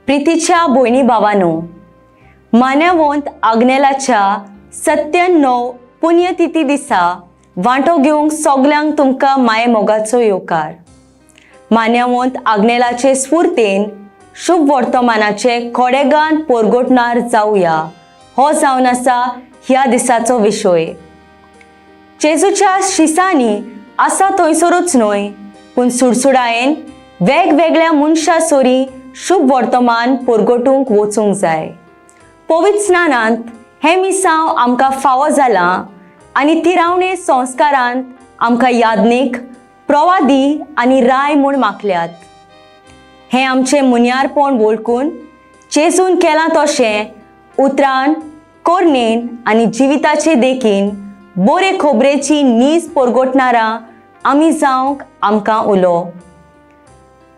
प्रितीच्या भयणी भावानो, मान्यवंत आग्नेलाच्या 97 पुण्यतिथी दिसा वांटो घेवंक सगल्यांक तुमकां माये मोगाचो येवकार. मान्यवंत आग्नेलाचे स्फूर्तेन शुभ वर्तमानाचे खोडेगान पोरगोटणार जावया हो जावन आसा ह्या दिसाचो विशय. जेजूच्या शिसांनी आसा थंयसरूच न्हय, पूण सुडसुडायेन वेगवेगळ्या मनशां सोरी शुभ वर्तमान पोरगोटूंक वचूंक जाय. पवित्र स्नानांत हें मिसांव आमकां फावो जालां आनी तिरावणे संस्कारांत आमकां याज्ञीक, प्रवादी आनी राय म्हूण मागल्यात. हें आमचें मुन्यारपण वळखून जेजून केलां तशें उतरान, कोरणेन आनी जिविताचे देखीन बरे खोबरेची नीज पोरगोटणारां आमी जावंक आमकां उलो.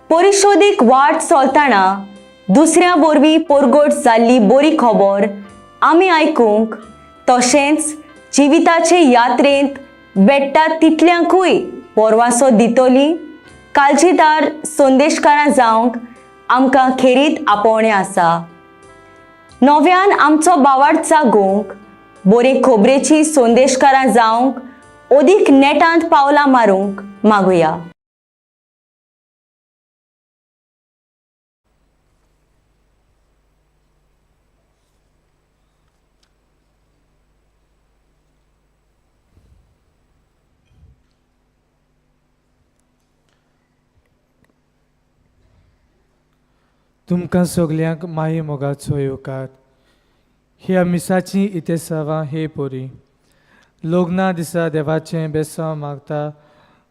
परिशोदीक वाट चलतना दुसऱ्या वरवीं पोरगोट जाल्ली बरी खबर आमी आयकूंक, तशेंच जिविताचे यात्रेंत भेट्टा तितल्यांकूय पोरवासो दितली काळजीदार संदेशकारां जावंक आमकां खेरीत आपोवणें आसा. नव्यान आमचो बावाड जागोवंक, बरे खबरेची संदेशकारां जावंक अदीक नेटांत पावलां मारूंक मागुया. तुमकां सगल्यांक माये मोगाचो येवकार. ह्या मिसाची इतेसावां हे पोरी. लग्ना दिसा देवाचें बेसांव मागता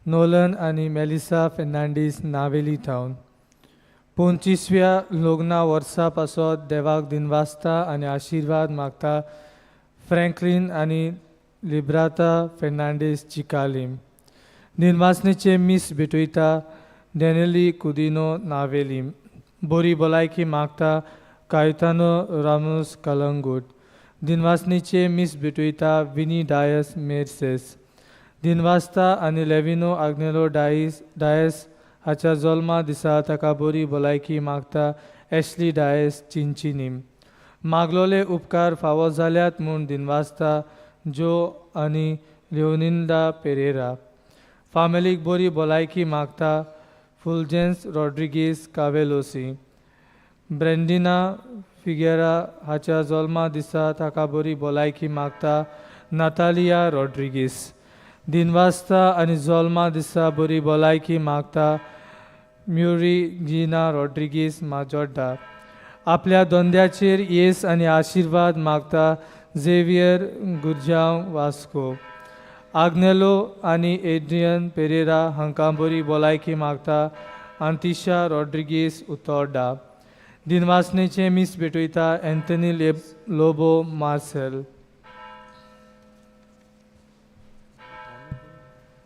नोलन आनी मेलिसा फेर्नांडीस, नावेली थावन. 25व्या लग्ना वर्सा पासत देवाक दिनवासता आनी आशिर्वाद मागता फ्रँकलीन आनी लिब्राता फेर्नांडीस, चिकालीम. दिनवासनेचें मीस भेटयता डॅनली कुदिनो, नावेलीम. बरी भलायकी मागता कायतानो रामोस, कलंगूट. दिनवासनीचे मीस भेटयता विनी डायस, मेरसेस. दिनवासता आनी लेविनो आग्नेलो डायस डायस हाच्या जल्मा दिसा ताका बरी भलायकी मागता एशली डायस, चिंचिनीम. मागलोले उपकार फावो जाल्यात म्हूण दिनवासता जो आनी लिओनिंदा पेरेरा. फामिलीक बरी भलायकी मागता फुलजेन्स रॉड्रिगीस, कावेलोसी. ब्रेंडिना फिगेरा हाच्या जल्मा दिसा ताका बरी भलायकी मागता नातालिया रॉड्रिगीस. दिनवासता आनी जल्मा दिसा बरी भलायकी मागता म्युरी जिना रॉड्रिगीस, माजोड्डा. आपल्या धंद्याचेर येस आनी आशिर्वाद मागता झेवियर गुरजांव, वास्को. आग्नेलो आनी एड्रियन पेरेरा हांकां बरी भलायकी मागता आंतिशा रॉड्रिगीस, उतोर्डा. दिनवासनेचें मीस भेटयता एंथनी लेब लोबो, मार्सेल.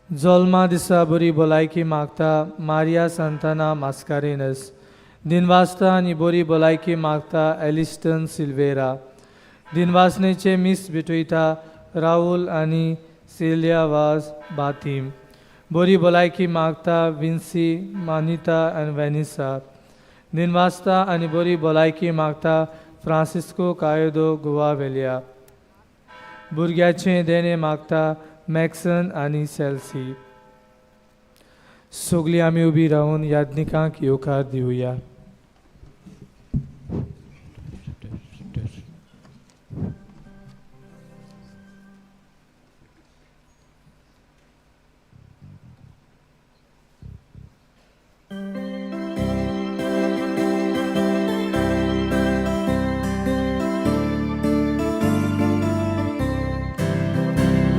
जल्मा दिसा बरी भलायकी मागता मारिया सांताना मास्कारेनस. दिनवासता आनी बरी भलायकी मागता एलिस्टन सिल्वेरा. दिनवासनेचें मीस भेटयता राहुल आनी सेलिया वाज, बातीम. बरी भलायकी मागता विन्सी, मानिता आनी वेनिसा. दिनवासता आनी बरी भलायकी मागता फ्रांसिस्को कायदो, गोवा वेलिया. भुरग्याचें देणें मागता मॅक्सन आनी सेल्सी. सगळीं आमी उबी रावन याज्ञिकांक येवकार दिवया.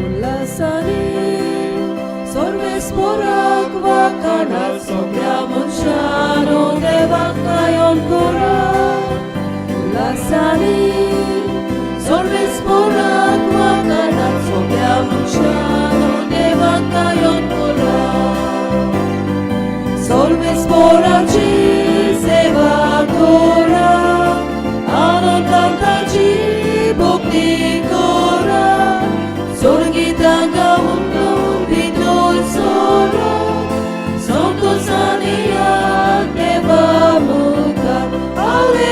उल्हासांनी सर्वेस्पोराक वाखाणात, सगळ्या मनशानो देवाक गायन करात. उल्हासांनी सर्वेस्पोराक वाखाणात, सगळ्या मनशानो देवाक गायन करात. सर्वेस्पोराची सेवा करात, आनंदान ताची भक्ती करात. स्वर्गितां गावन गावन भितर सरात, संतोशान येयात देवा मुखार. हालेलुया.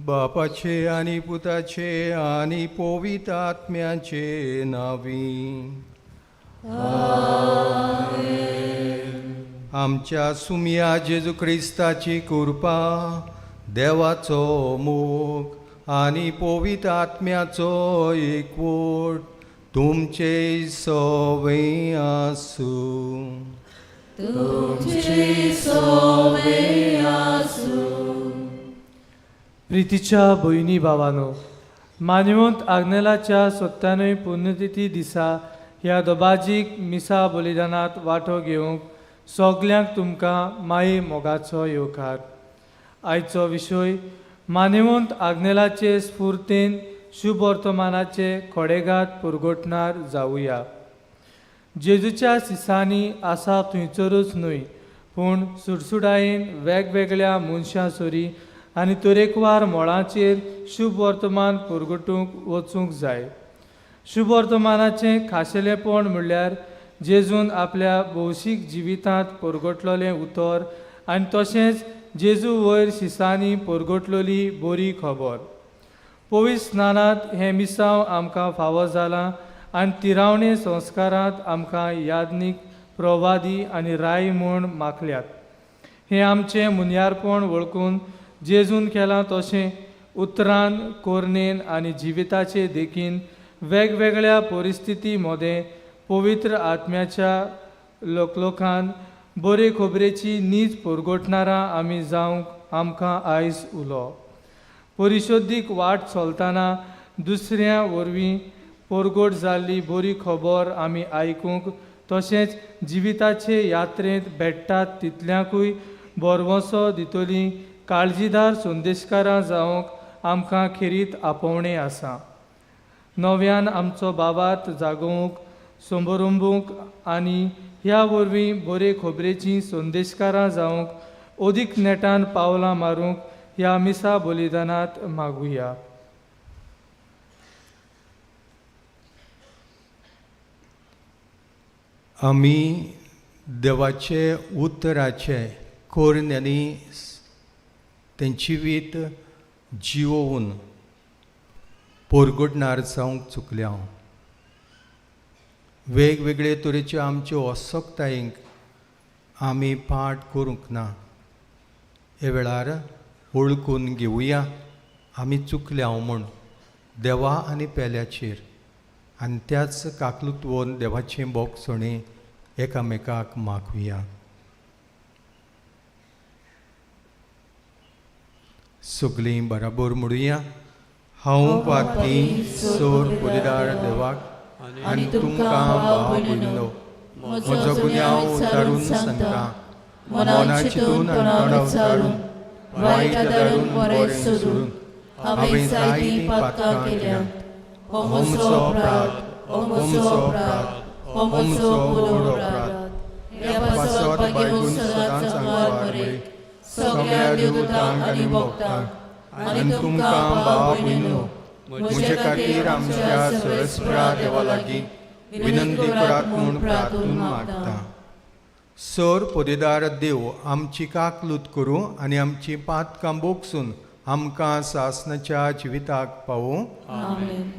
बापाचे आनी पुताचे आनी पवित्र आत्म्याचे नावी. आमच्या सुमया जेजू क्रिस्ताची कृपा, देवाचो मोग आनी पवित्र आत्म्याचो एकवट तुमचे सवय आसूं. तुमचे सोवे आसूं. प्रितीच्या भयणी भावानो, मानवंत आग्नेलाच्या 97 पुण्यतिथी दिसा ह्या दबाजीक मिसा बलिदानांत वांटो घेवंक सगल्यांक तुमकां माये मोगाचो येवकार. आयचो विशय मानवंत आग्नेलाचे स्फुर्तेन शुभवर्तमानाचे खडेगात पुरगोटणार जावया. जेजूच्या सिसांनी आसा थंयसरूच न्हय, पूण सुडसुडायेन वेगवेगळ्या मनशां सरी आनी तरेकवार मळांचेर शुभ वर्तमान पुरगुटूंक वचूंक जाय. शुभ वर्तमानाचें खाशेलेपण म्हणल्यार जेजून आपल्या भौशीक जिवितांत परगटलेलें उतर आनी तशेंच जेजू वयर शिसांनी परगटलेली बरी खबर. पवित्र स्नानांत हें मिसांव आमकां फावो जालां आनी तिरावणे संस्कारांत आमकां याज्ञीक, प्रवादी आनी राय म्हूण माखल्यात. हें आमचें मुनयारपण वळखून जेजून केलां तशें उतरान, कोरणेन आनी जिविताचे देखीन वेगवेगळ्या परिस्थिती मदें पवित्र आत्म्याच्या लोकलोकान बरे खबरेची नीज परगटणारां आमी जावंक आमकां आयज उलो. परिशोधीक वाट चलतना दुसऱ्या वरवीं परगट जाल्ली बरी खबर आमी आयकूंक तशेंच जिविताचे यात्रेंत भेट्टात तितल्यांकूय भरवंसो दितली काळजीदार संदेशकारां जावंक आमकां खेरीत आपोवणें आसा. नव्यान आमचो बाबात जागोवंक, संबरंबूंक आनी ह्या वरवीं बरे खबरेचीं संदेशकारां जावंक अदीक नेटान पावलां मारूंक ह्या मिसा बलिदानांत मागुया. आमी देवाचे उतराचे कोरण्यांनी तें जिवीत जिवोवन पोरगुटणार जावंक चुकल्या. वेगवेगळे तरेच्यो आमच्यो असक्तायेंक आमी पाठ करूंक ना. हे वेळार वळखून घेवया आमी चुकल्या म्हूण देवा आनी पेल्याचेर, आनी त्याच काकलुतवोन देवाचें बोगसणें एकामेकाक मागुया. सगळीं बराबर म्हणुया. हांव पाती सोर पुरिदार देवाक आनी तुमकां भाव भयणीनो म्हजो गुन्यांव उतारून सांगता, मना चिंतून आनी तोंडा उतारून, वायट धाडून बरें सोडून हांवें जायतीं पातकां केल्यांत. हो म्हजो अपराध, हो म्हजो अपराध, हो म्हजो व्हड अपराध. ह्या पासत बायगून सदांच आंकवार मरे, सगळ्या देवतांक आनी भक्तांक आनी तुमकां भाव भयणीनो म्हजे खातीर आमच्या सरस्परा देवा लागीं विनंती करात म्हूण प्रार्थून मागता. सर पदेदार देव आमची काकलूत करूं आनी आमची पातकां बोगसून आमकां सासनाच्या जिविताक पावूं. आमेन.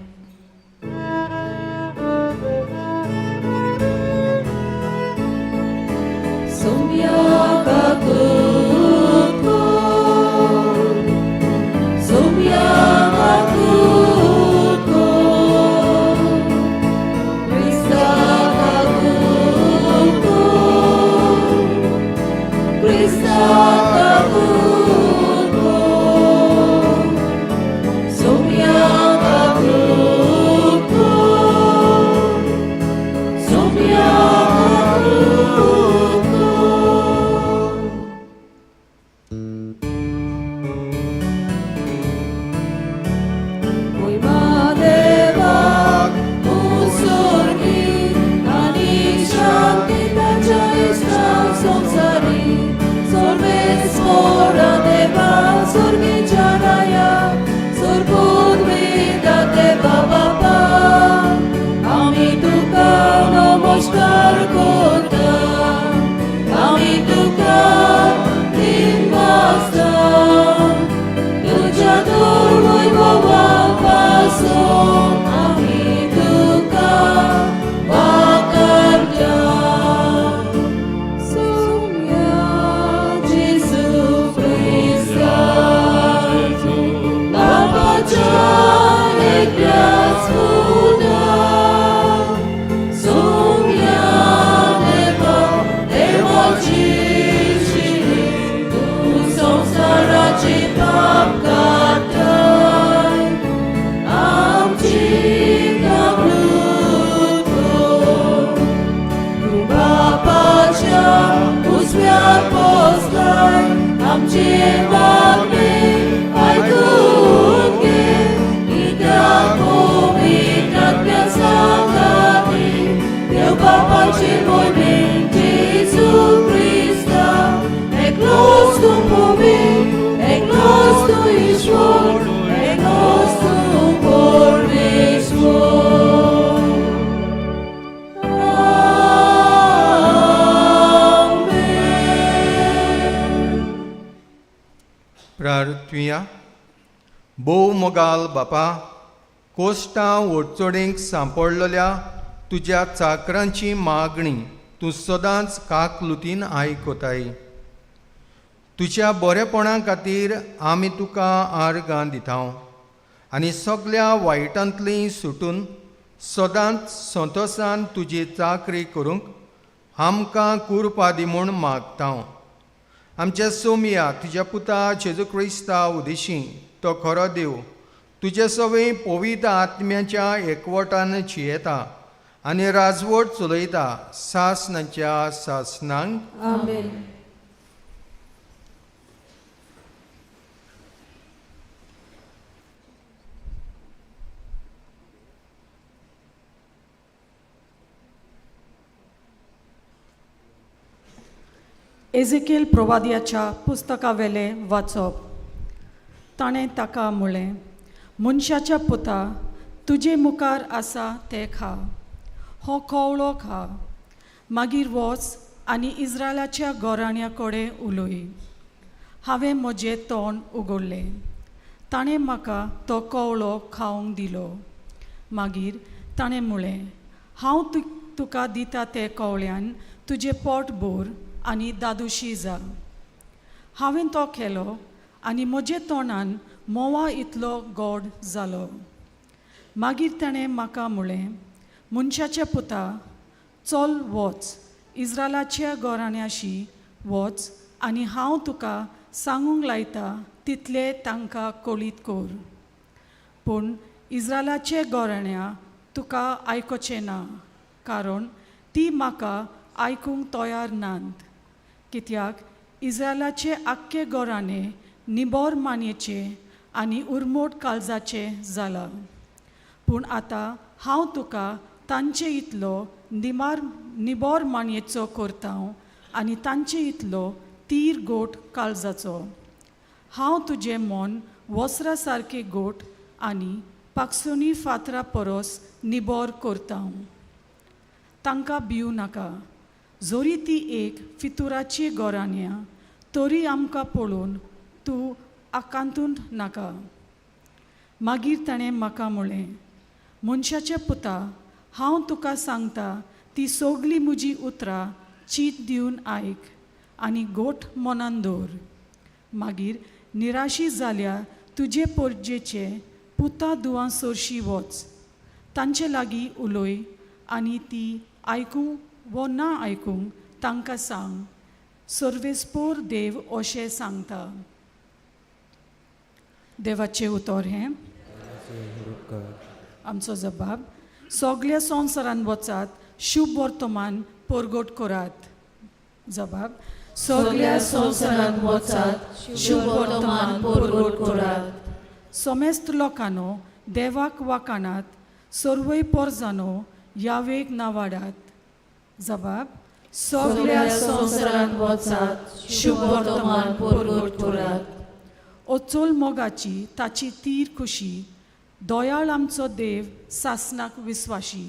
Ami tuka din basta, tuja. आमचें मागणें आयकून घे कित्याक पवित्र आत्म्या सांगाती देव बापाचे मोहिमेन जेजू क्रिस्ता एकलोच तूं पवित्र एकलोच तूं ईश्वर एकलोच तूं परमेश्वर. आमेन. प्रार्थुया. भोव मोगाल बापा, कोश्टां वडचणींक सांपडलेल्या तुज्या चाकरांची मागणी तूं सदांच काकलुतीन आयकताय. तुज्या बरेपणा खातीर आमी तुका आर्गां दिता आनी सगल्या वायटांतली सुटून सदांच संतोसान तुजी चाकरी करूंक आमकां कुरपा दी म्हूण मागता. आमच्या सोमया तुज्या पुता जेजू क्रिस्ता उदेशी तो खरो देव तुजे सवय पवित्र आत्म्याच्या एकवटान जियेता आनी राजवट चलयता सासनाच्या सासनांक. आमेन. एझेकियल प्रवाद्याच्या पुस्तकावेलें वाचप. ताणें ताका म्हळें, मनशाच्या पुता, तुजे मुखार आसा तें खा, हो कवळो खा, मागीर वच आनी इस्रायलाच्या घराण्या कडेन उलय. हांवें म्हजें तोंड उगडलें, ताणें म्हाका तो कवळो खावंक दिलो. मागीर ताणें म्हळें, हांव तुका दिता ते कवळ्यान तुजें पोट भर आनी दादोशी जा. हांवें तो केलो आनी म्हजे तोंडान म्होंवा इतलो गोड जालो. मागीर ताणें म्हाका म्हळें, मनशाच्या पुता, चल वच इस्रायलाच्या घराण्याशी वच आनी हांव तुका सांगूंक लायता तितलें तांकां कळीत कर. पूण इस्रायलाचे घराण्या तुका आयकुचें ना, कारण ती म्हाका आयकूंक तयार नात. कित्याक इस्रायलाचे आख्खे घराणें निबोर मानयेचें आनी उरमोट काळजाचें जालां. पूण आतां हांव तुका तांचे इतलो निबोर मानयेचो करता आनी तांचे इतलो तीर गोट काळजाचो. हांव तुजें मन वस्त्रा सारकें गोट आनी पाकसुनी फातरा परस निबोर करता. तांकां भिवूं नाका, जरी ती एक फितुराची घराण्या तरी आमकां पळोवन तूं आकांतूंत नाका. मागीर ताणें म्हाका म्हळें, मनशाच्या पुता, हांव तुका सांगता ती सगळीं म्हजीं उतरां चीत दिवन आयक आनी गोठ मनान दवर. मागीर निराशी जाल्या तुजे पोरजेचे पुता दुवां सरशी वच, तांचे लागीं उलय आनी ती आयकूंक वो ना आयकूंक तांकां सांग, सर्वेस्पोर देव अशें सांगता. देवाचें उतर हें. आमचो जबाब, सगल्या संवसारान वचात, शुभ वर्तमान परगट करात. जबाब, सगल्या संवसारांत वचात, शुभ वर्तमान परगट करात. समेस्त लोकांनो देवाक वाकाणात, सर्वय पोरजानो यावेक नावाडात. जबाब, सगल्या संवसारांत वचात, शुभ वर्तमान परगट करात. अचोल मोगाची ताची तीर खुशी, दयाळ आमचो देव सासनाक विस्वाशी.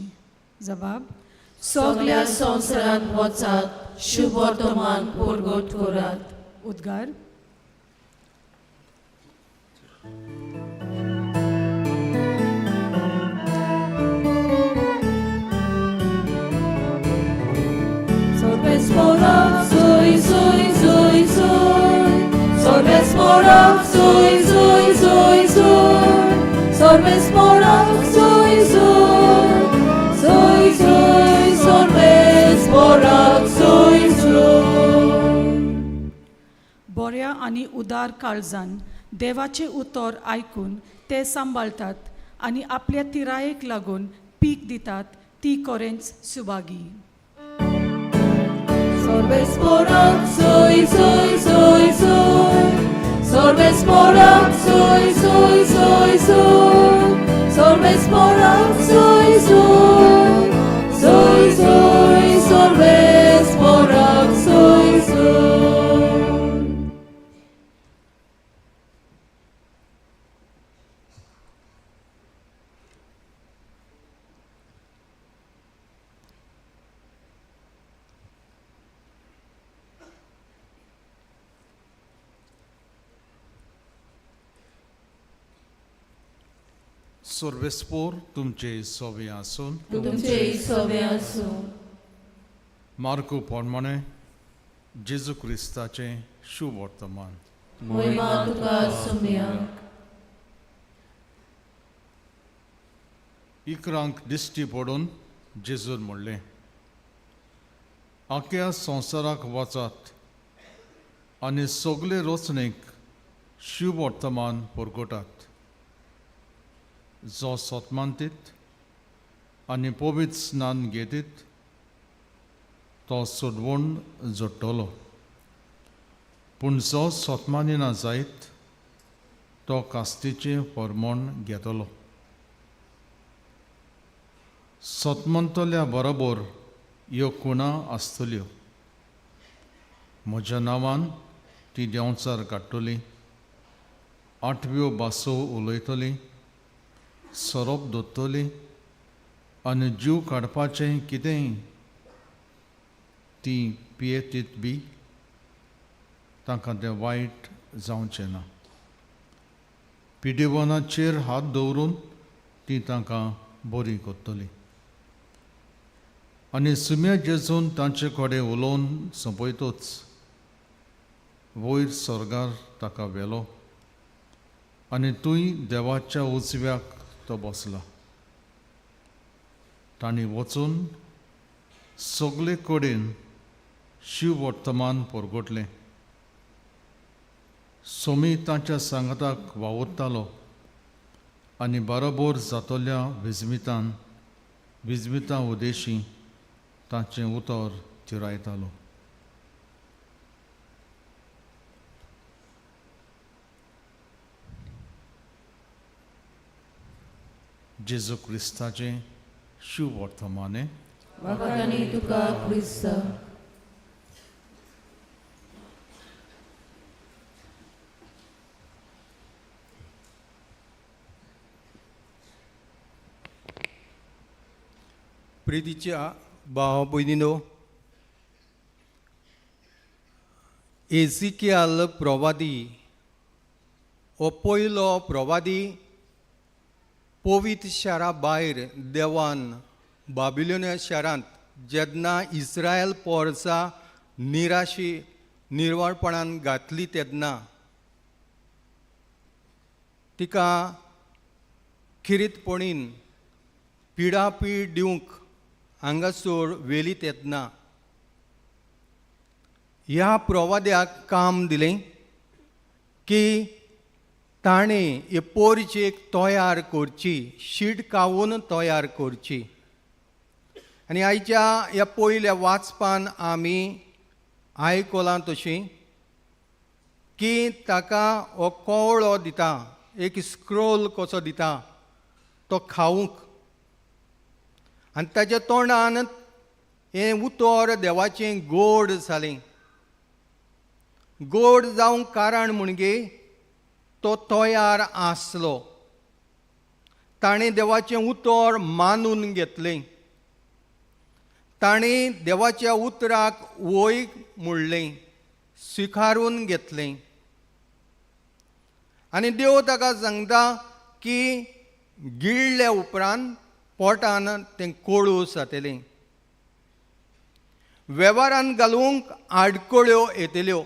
जबाब, सगल्या संवसारांत वचात, शुभ वर्तमान परगट करात. उद्गार. Sorbes sui sui sui sui. Sorbes sui sui sui sui. Sorbes sui sui. Sui sui sorbes sui sui. बऱ्या आनी उदार काळजान देवाचें उतर आयकून ते सांबाळटात आनी आपल्या तिरायेक लागून पीक दितात ती कोरेंच Subhagi. Sorbes sui sui sui sui. Sorbes soy, soy, soy, soy. Sorbes soy, soy. Soy, soy, sorbes soy, soy. सर्वेस्पोर तुमचे सोवे आसून तुमचे सोवे आसूं. मार्को प्रमाणे जेजू क्रिस्ताचें शुभ वर्तमान. महिमा तुका सुमया. इकरांक दिश्टी पडून जेजून म्हणलें, आख्या संवसाराक वचात आनी सगळे रचणेक शुभ वर्तमान परगटात. जो सतमानतीत आनी पवित्र स्नान घेतीत तो सोडवण जोडटलो, पूण जो सतमानिना जायत तो कास्तीचें फरमण घेतलो. सतमंतल्या बरोबर ह्यो खुणा आसतल्यो, म्हज्या नांवान ती देंवचार काडटली, आठव्यो भासो उलयतली, सोरोप दोत्तली आनी जीव काडपाचें कितेंय ती पियेतीत बी तांकां तें वायट जावचें ना. पिडेवनाचेर हात दवरून ती तांकां बरी करतली. आनी सुम्या जेजून तांचे कडेन उलोवन सोंपयतच वयर स्वर्गार ताका व्हेलो आनी तूंय देवाच्या उजव्याक तो बसला. तांणी वचून सगळे कडेन शिव वर्तमान परगटलें. सोमी तांच्या सांगाताक वावुरतालो आनी बरोबर जातल्या विजमितान विजमिता उदेशी ताचें उतर थिरायतालो. जेजू क्रिस्ताचें शुभ वर्तमाने. वाखाणी तुका क्रिस्ता. प्रितीच्या भाव भयणीनो, एजिकियाल प्रवादी हो पयलो प्रवादी पवित्र शारा भायर देवान बाबिलोनिया शारांत जेन्ना इस्रायल पोरसा निराशी निर्वाळपणान घातली तेन्ना तिका खिरीतपणीन पिडापीड दिवंक हांगासर व्हेली तेन्ना ह्या प्रवाद्याक काम दिलें की ताणें हे पोरचेक तयार करची, शिडकावून तयार करची. आनी आयच्या ह्या पयल्या वाचपान आमी आयकलां तशी की ताका हो कवळो दिता, एक स्क्रोल कसो दिता तो खावंक, आनी ताच्या तोंडान हें उतर देवाचें गोड जालें. गोड जावंक कारण म्हणजे तो तयार आसलो, ताणें देवाचें उतर मानून घेतलें, ताणें देवाच्या उतराक वय म्हणलें, स्विकारून घेतलें. आनी देव ताका सांगता की गिळ्ळे उपरांत पोटान तें कोळू जातलें, वेव्हारान घालूंक आडकळ्यो येतल्यो,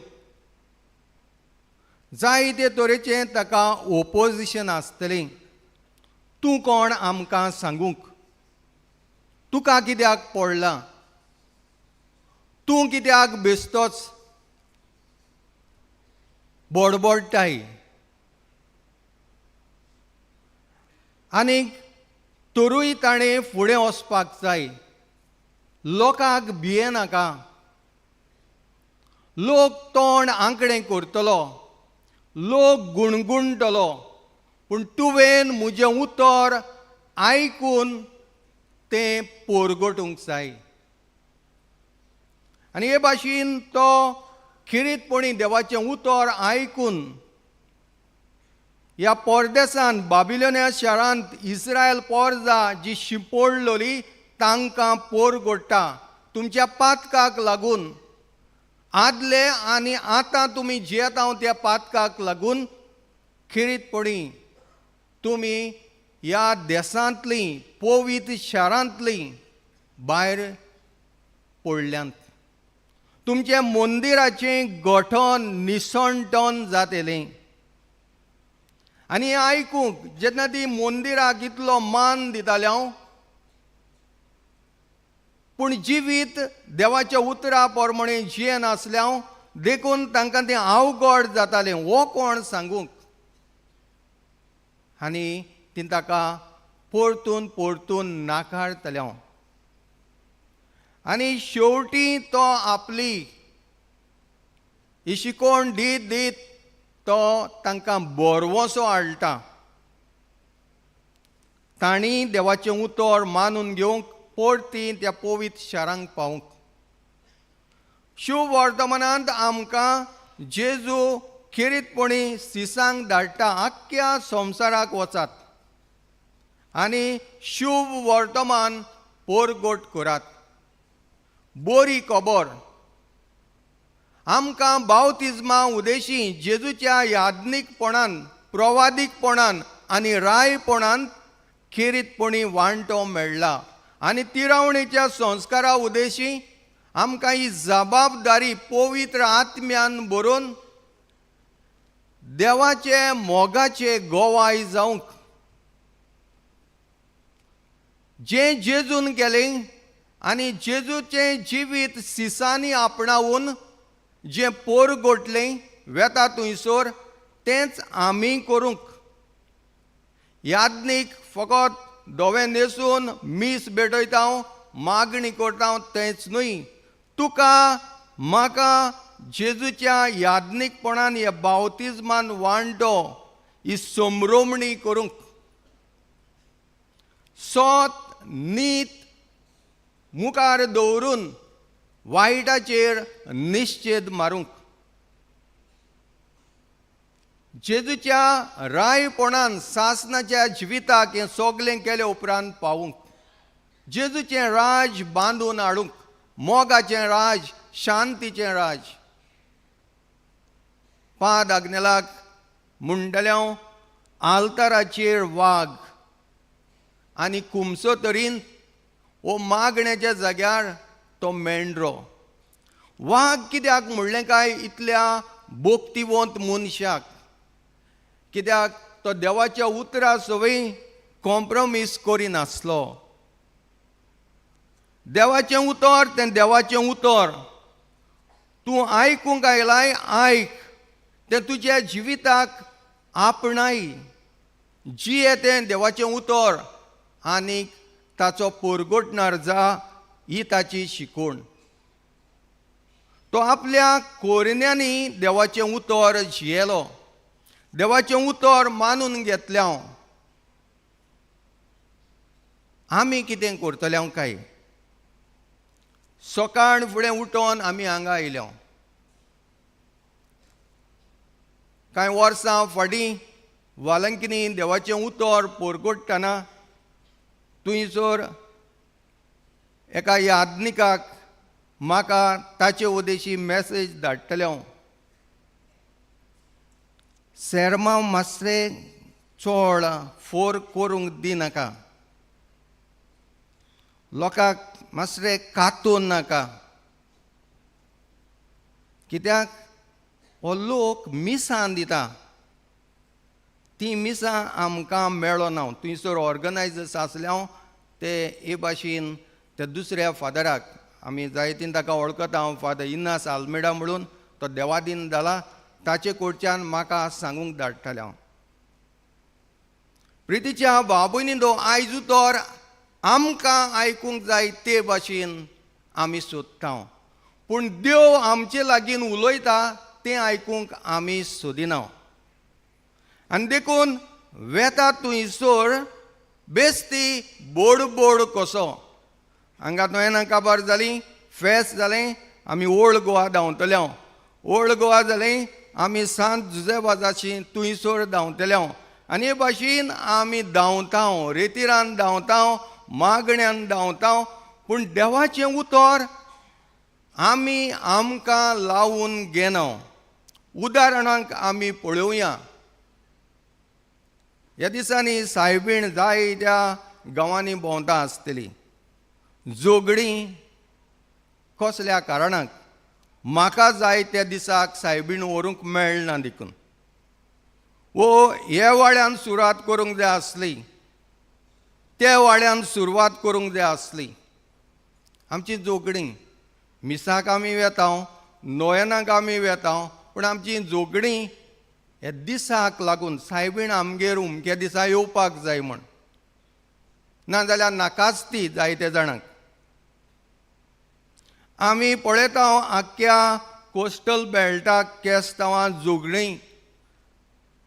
जायते तरेचें ताका ओपोजिशन आसतलें. तूं कोण आमकां सांगूंक, तुका कित्याक पडलां, तूं कित्याक बेस्तोच बोडबोडटाय. आनीक तरूय ताणें फुडें वचपाक जाय, लोकांक भियेनाका, लोक तोंड आंकडें करतलो, लोक गुणगुणटलो, पूण तुवें म्हजें उतर आयकून तें पोरगटूंक जाय. आनी हे भाशेन तो खिरीतपणी देवाचें उतर आयकून ह्या परदेसान बाबिलोनिया शारांत इस्रायल पोरजा जी शिंपोडलोली तांकां पोरगोडटा. तुमच्या पातकाक लागून आदले आनी आतां तुमी जियेता त्या पातकाक लागून खिरीतपणी तुमी ह्या देसांतलीं पवित्र शारांतलीं भायर पडल्यांत. तुमचें मंदिराचें गठन निसणटन जातलें. आनी हें आयकूंक जेन्ना ती मंदिराक इतलो मान दिताले हांव, पूण जिवीत देवाच्या उतरा प्रमाणे जियेनासलें हांव, देखून तांकां तें अवघड जातालें. हो कोण सांगूंक? आनी ती ताका परतून परतून नाकारतलें हांव. आनी शेवटी तो आपली ही शिकोवण दीत दीत तो तांकां बरवसो हाडटा. तांणी देवाचें उतर मानून घेवंक परती त्या पवित्र शारांक पावूंक. शुभ वर्तमानांत आमकां जेजू खेरीतपणी सिसांक धाडटा, आख्ख्या संवसाराक वचात आनी शुभ वर्तमान पोरगोट करात. बरी खबर आमकां बावतिज्मा उदेशी जेजूच्या याज्ञीकपणान, प्रवादीकपणान आनी रायपणान खेरीतपणी वांटो मेळ्ळा. आनी तिरावणेच्या संस्कारा उदेशी आमकां ही जबाबदारी पवित्र आत्म्यान बरोवन देवाचे मोगाचे गोवाय जावंक. जें जेजून केलें आनी जेजूचें जिवीत सिसांनी आपणावून जें पोरगोटलें वेता थंयसर तेंच आमी करूंक. याज्ञीक फकत धवें न्हेसून मीस भेटयता, मागणी करता तेंच न्हय, तुका म्हाका जेजूच्या याज्ञीकपणान ह्या बावतिज्मान वांटो ही संभ्रमणी करूंक. सत नीत मुखार दवरून वायटाचेर निश्चेद मारूंक. जेजूच्या रायपणान सासनाच्या जिविताक हें सगलें केले उपरांत पावूंक, जेजूचें राज बांदून हाडूंक, मोगाचें राज, शांतीचें राज. पाद आग्नेलाक म्हणटलें हांव, आल्ताराचेर वाग आनी खुमसो तरीन वो मागण्याच्या जाग्यार तो मेंढरो. वाग कित्याक म्हणलें काय इतल्या भोक्तिवंत मनशाक? कित्याक तो देवाच्या उतरा सवय कॉम्प्रोमीस करिनासलो. देवाचें उतर तें देवाचें उतर, तूं आयकूंक आयलाय आयक, तें तुज्या जिविताक आपणाय, जिये तें देवाचें उतर आनीक ताचो पोरगोटणार जा ही ताची शिकवण. तो आपल्या कोरण्यांनी देवाचें उतर जियेलो, देवाचें उतर मानून घेतलें हांव. आमी कितें करतले हांव काय? सकाळ फुडें उठोन आमी हांगा आयल्या. कांय वर्सां फाटीं वालंकिनी देवाचें उतर पोरगोडटना थंयसर एका याज्ञिकाक म्हाका ताचे उदेशी मॅसेज धाडटले हांव. सेरमांव मातशें चड फोर करूंक दिनाका, लोकांक मातशें कातून नाका, कित्याक हो लोक मिसां दिता, तीं मिसां आमकां मेळना. थंयसर ऑर्गनायजर्स आसले हांव ते हे भाशेन त्या दुसऱ्या फादराक आमी जायतीन ताका वळखता हांव, फादर इनास आल्मेडा म्हणून, तो देवादीन जाला, ताचे कडच्यान म्हाका सांगूंक धाडटालें हांव. प्रितीच्या बाबुयनी दो आयज तर आमकां आयकूंक जाय ते भाशेन आमी सोदता, पूण देव आमचे लागीं उलयता तें आयकूंक आमी सोदिना. आनी देखून वेता थंयसर बेस्ती बोडबोड कसो. हांगा नोयेना काबार जाली, फेस्त जालें, आमी ओल्ड गोवा धांवतले. ओल्ड गोवा जालें, आमी सांत जुजे वाजाशी थंयसर धांवतले. आनी हे भाशेन आमी धांवता, रेतिरान धांवता, मागण्यान धांवता, पूण देवाचें उतर आमी आमकां लावून घेना. उदाहरणाक आमी पळोवया, ह्या दिसांनी सायबीण जायत्या गांवांनी भोंवता आसतली. झगडीं कसल्या कारणाक म्हाका जाय त्या दिसाक सायबीण व्हरूंक मेळना देखून, वो हे वाड्यान सुरवात करूंक जाय आसली, त्या वाड्यान सुरवात करूंक जाय आसली. आमची झगडीं, मिसाक आमी वेता, नोयेनाक आमी वेता, पूण आमची झगडीं ह्या दिसाक लागून. सायबीण आमगेर उमक्या दिसा येवपाक जाय म्हण, नाजाल्यार नाकाच ती जायते जाणांक. आमी पळयता आख्ख्या कोस्टल बेल्टाक केस्तांवां झगडीं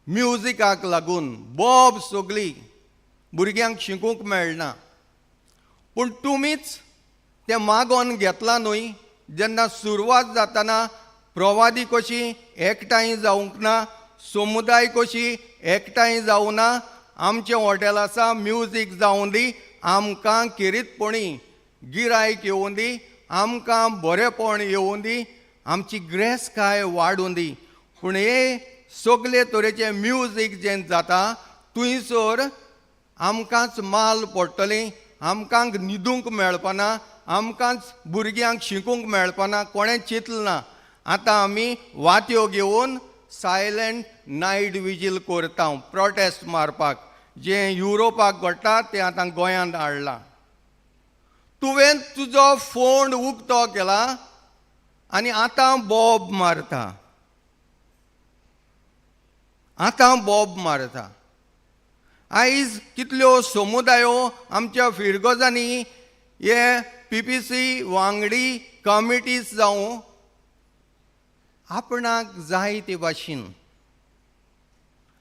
म्युजिकाक लागून, बोब सगळी, भुरग्यांक शिकूंक मेळना. पूण तुमीच तें मागोन घेतलां न्हय. जेन्ना सुरवात जातना प्रवादी कशी एकठांय जावंक ना, समुदाय कशी एकठांय जावना, आमचें हॉटेल आसा, म्युजीक जावं दी, आमकां खेरीतपणी गिरायक येवूं दी, आमकां बरेपण येवूं दी, आमची ग्रेसकाय वाडूं दी. पूण हे सगळे तरेचें म्युजीक जें जाता थंयसर आमकांच माल पडटली, आमकां न्हिदूंक मेळपाना, आमकांच भुरग्यांक शिकूंक मेळपाना. कोणें चिंतलें ना. आतां आमी वात्यो घेवन सायलंट नायट विजील करता प्रोटेस्ट मारपाक. जें युरोपाक घडटा तें आतां गोंयांत हाडलां. तुवें तुजो फोंड उक्तो केला आनी आतां बोब मारता, आतां बोब मारता. आयज कितल्यो समुदायो आमच्या फिरगजांनी हे पीपीसी वांगडी कमिटीज जावं आपणाक जाय ते भाशेन.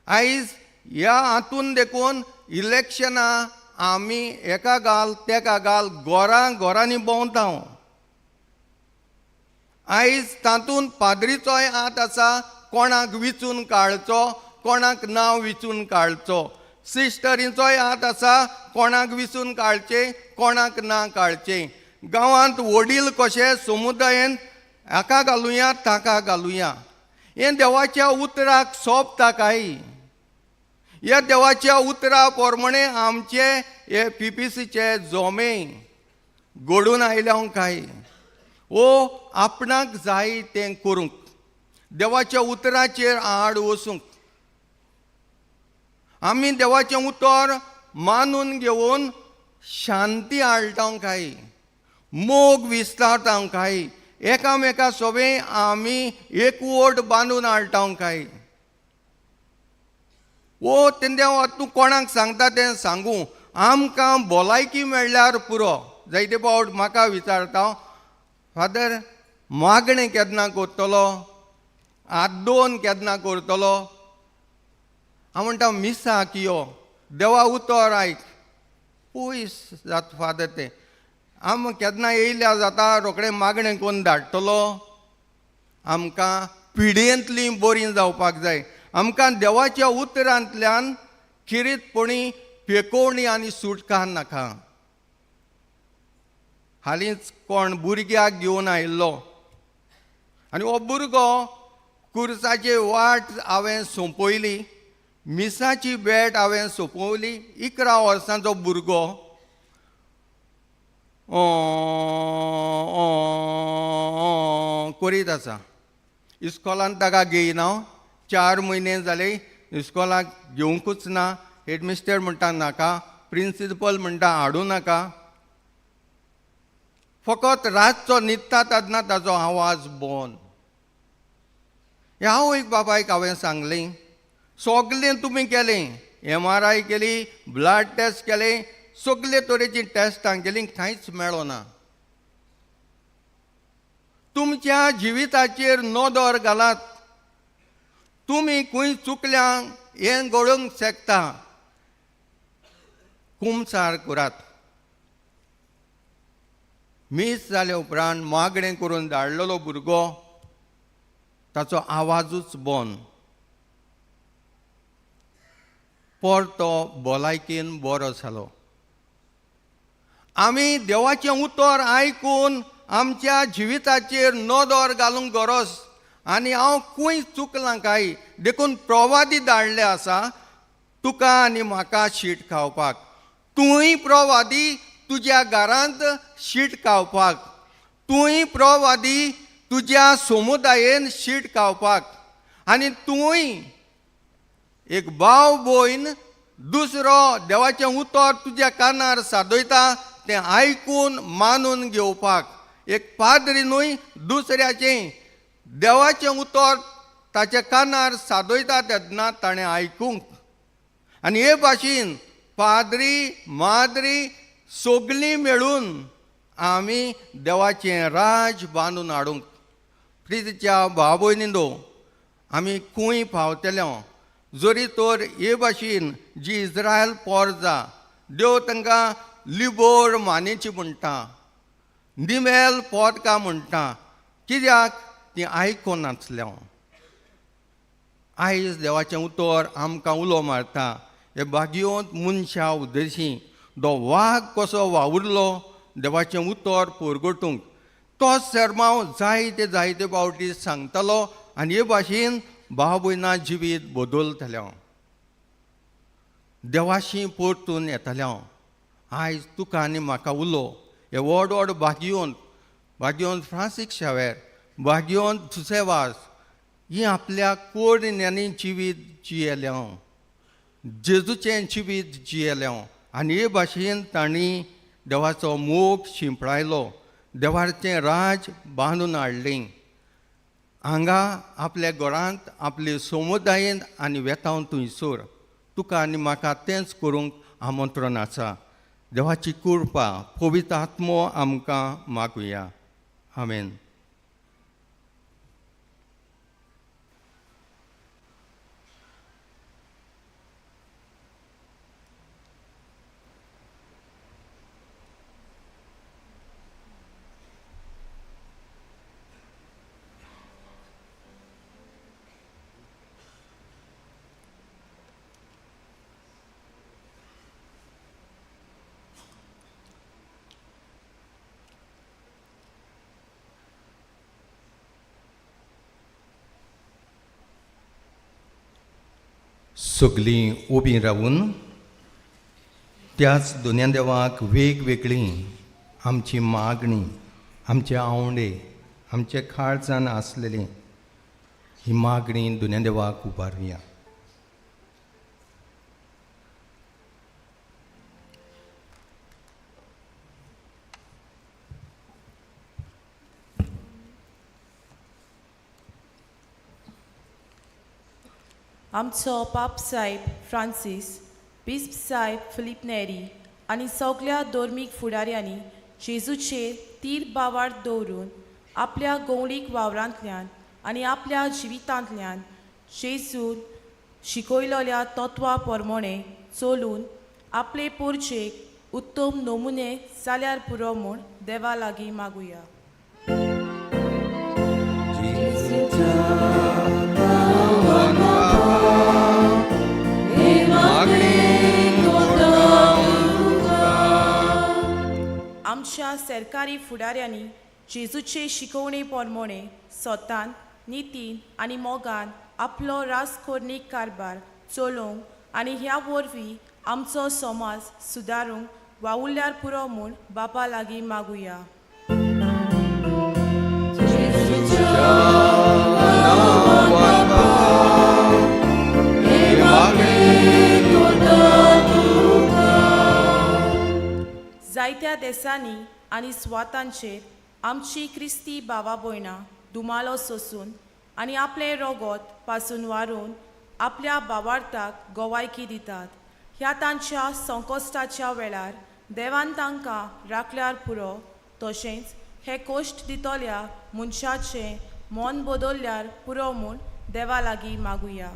आयज ह्या हातून देखून इलेक्शनां आमी एका घाल तेका घाल घरां घरांनी भोंवता. आयज तातूंत पाद्रीचोय हात आसा, कोणाक विचून काडचो कोणाक नांव विचून काडचो, सिस्टरींचोय हात आसा, कोणाक विचून काडचें कोणाक ना काडचें. गांवांत वडील कशे समुदायेन हाका घालुया ताका घालुया, हें देवाच्या उतराक सोबता काय? ह्या देवाच्या उतरा प्रमाणे आमचे हे पीपीसीचे जोमे घडून आयल्या काय? ओ आपणाक जाय तें करूंक, देवाच्या उतराचेर आड वचूंक. आमी देवाचें उतर मानून घेवन शांती हाडटा काय, मोग विस्तारता काय, एकामेका सोबें आमी एकवट बांदून हाडटा काय? ओ तेन्ना तूं कोणाक सांगता तें सांगू, आमकां भलायकी मेळ्ळ्यार पुरो. जायते फावट म्हाका विचारता, फादर मागणें केन्ना करतलो, हात दोन केन्ना करतलो? हांव म्हणटा मिसाक यो, देवा उतर आयक. पयस जाता फादर तें, आम केन्ना येयल्या जाता रोखडें मागणें करून धाडटलो. आमकां पिडयेंतलीं बरीं जावपाक जाय. आमकां देवाच्या उतरांतल्यान खेरीतपणी पेकोवणी आनी सुटका नाका. हालींच कोण भुरग्याक घेवन आयिल्लो आनी हो भुरगो कुर्साची वाट हांवें सोंपयली, मिसाची भेट हांवें सोंपयली. 11 वर्सांचो भुरगो करीत आसा. इस्कॉलान ताका घेयना, 4 म्हयने जाले इस्कॉलाक घेवंकूच ना. हेडमिस्टर म्हणटा नाका, प्रिंसिपल म्हणटा हाडूं नाका. फकत रातचो न्हिदता तेन्ना ताजो आवाज बंद. ह्या आवयक बापायक हांवें सांगलें, सगलें तुमी केलें, MRI केली, ब्लड टेस्ट केलें, सगले तरेची टेस्टां केली, कांयच मेळना. तुमच्या जिविताचेर नदर घालात, तुमी खंय चुकल्या हें घडोवंक शकता. कुमसार करात. मीस जाले उपरांत मागणें करून धाडलेलो भुरगो ताचो आवाजूच बंद. परतो भलायकेन बरो जालो. आमी देवाचें उतर आयकून आमच्या जिविताचेर नदर घालूंक गरज आनी हांव खंय चुकलां काय देखून प्रवादी धाडले आसा तुका आनी म्हाका शीट खावपाक. तूंय प्रवादी तुज्या घरांत शीट खावपाक, तूंय प्रवादी तुज्या समुदायेन शीट खावपाक, आनी तूंय एक भाव भयण दुसरो देवाचें उतर तुज्या कानार सादयता तें आयकून मानून घेवपाक. एक पाद्री न्हय दुसऱ्याचें देवाचें उतर ताच्या कानार सादयता तेन्ना ताणें आयकूंक. आनी हे भाशेन पाद्री माद्री सगलीं मेळून आमी देवाचें राज बांदून हाडूंक. प्रितीच्या भाव भयणींनो, आमी खंय पावतले जरी तर हे भाशेन जी इस्रायल पोरजा देव तांकां लिबोर मानेची म्हणटा, निमेल पोदकां म्हणटा, कित्याक ती आयकून नासल्या. आयज देवाचें उतर आमकां उलो मारता. हे भाग्योंत मनशा उद्देशी तो वाग कसो वावुरलो देवाचें उतर परगटूंक, तो सेर्मांव जायते जायते फावटी सांगतालो आनी हे भाशेन भाव भयणां जिवीत बदलतलें, देवाशी परतून येतलें. आयज तुका आनी म्हाका उलो हे व्हड व्हड भाग्योंत, भाग्योंत फ्रांसीक शावेर, भाग्योंत जुसेवास ही आपल्या कोर्न्यांनी जिवीत जियेलें, जेजूचें जिवीत जियेलें आनी हे भाशेन तांणी देवाचो मोग शिंपडायलो, देवाचें राज बांदून हाडलें. हांगा आपल्या घरांत आपले समुदायेंत आनी वेतावन थंयसर तुका आनी म्हाका तेंच करूंक आमंत्रण आसा. देवाची कृपा पवित्र आत्मो आमकां मागुया. आमेन. सगलीं उबीं रावून त्याच दुनिया देवाक वेगवेगळीं आमची मागणी, आमचे आवंडे, आमचे काळजान आसलेली ही मागणी दुनिया देवाक उबारुया. आमचो पाप साहेब फ्रांसीस, बिस्प साहेब फिलीप नेरी आनी सगल्या धर्मीक फुडाऱ्यांनी जेजूचेर तीर बावार दवरून आपल्या गवळीक वावरांतल्यान आनी आपल्या जिवितांतल्यान जेजून शिकयलेल्या तत्वा प्रमाणे चलून आपले पोरचेक उत्तम नमुने जाल्यार पुरो म्हूण देवा लागीं मागुया. आमच्या सरकारी फुडाऱ्यांनी जेजूचे शिकवणे प्रमाणे स्वतान नितीन आनी मोगान आपलो राजकोर्णीक कारभार चलोवंक आनी ह्या वरवीं आमचो समाज सुदारूंक वावुरल्यार पुरो म्हूण बापा लागीं मागुया. जायत्या देसांनी आनी सुवातांचेर आमची क्रिस्ती भावा भयणां दुमालो सोसून आनी आपलें रोगोत पासून वारून आपल्या भावार्थाक गोवायकी दितात. ह्या तांच्या संकश्टाच्या वेळार देवान तांकां राखल्यार पुरो, तशेंच हे कश्ट दितल्या मनशाचें मन बदलल्यार पुरो म्हूण देवा लागीं मागुया.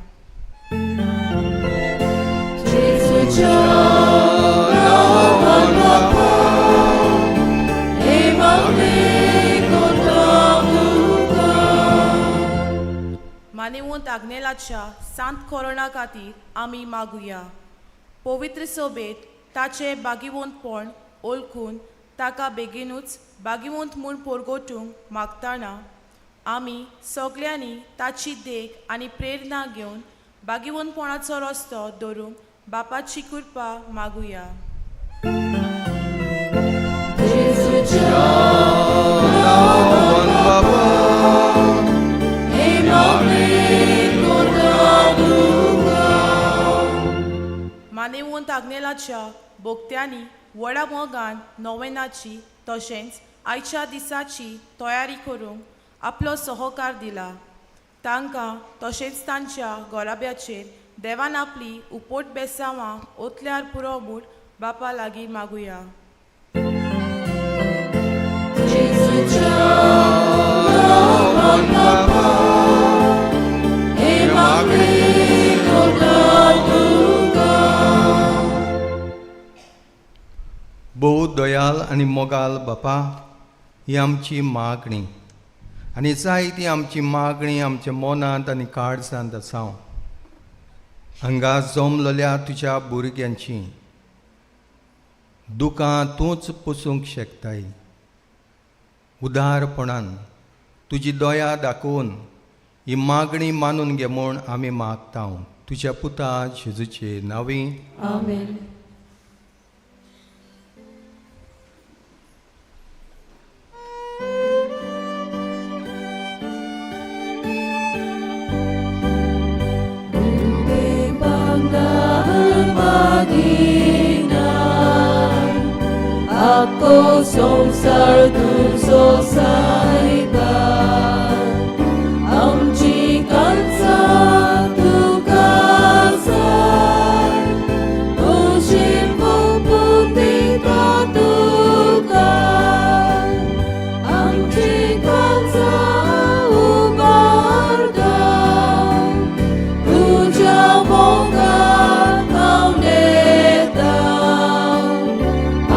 मानेवंत आग्नेलाच्या सांत कोरोना खातीर आमी मागुया. पवित्र सोबेत ताचें बागिवंतपण ओळखून ताका बेगीनूच बागिवंत म्हूण पोरगोटूंक मागतना आमी सगल्यांनी ताची देख आनी प्रेरणा घेवन बागिवंतपणाचो रस्तो धरूंक बापाची कृपा मागुया. मानेवंत आग्नेलाच्या भोक्त्यांनी व्हडा मोगान नोवेनाची तशेंच आयच्या दिसाची तयारी करूंक आपलो सहकार दिला. तांकां तशेंच तांच्या गोराब्याचेर देवान आपली उपोट बेसांवां ओतल्यार पुरो म्हूण बापा लागीं मागुया. भोव दयाल आनी मोगाल बापा, ही आमची मागणी आनी जायती आमची मागणी आमच्या मनांत आनी काळजांत आसा. हांगा जमलेल्या तुज्या भुरग्यांची दुकां तूंच पुसूंक शकताय. उदारपणान तुजी दया दाखोवन ही मागणी मानून घे म्हूण आमी मागता तुज्या पुता जेजूचे नांवी. आमेन. Ako संसार तुजो सायबा, आमची कांचा तुका जाय, तुजी पोपून दिता तुका, आमची कांचा उबारता, तुज्या मोगान हांव येता.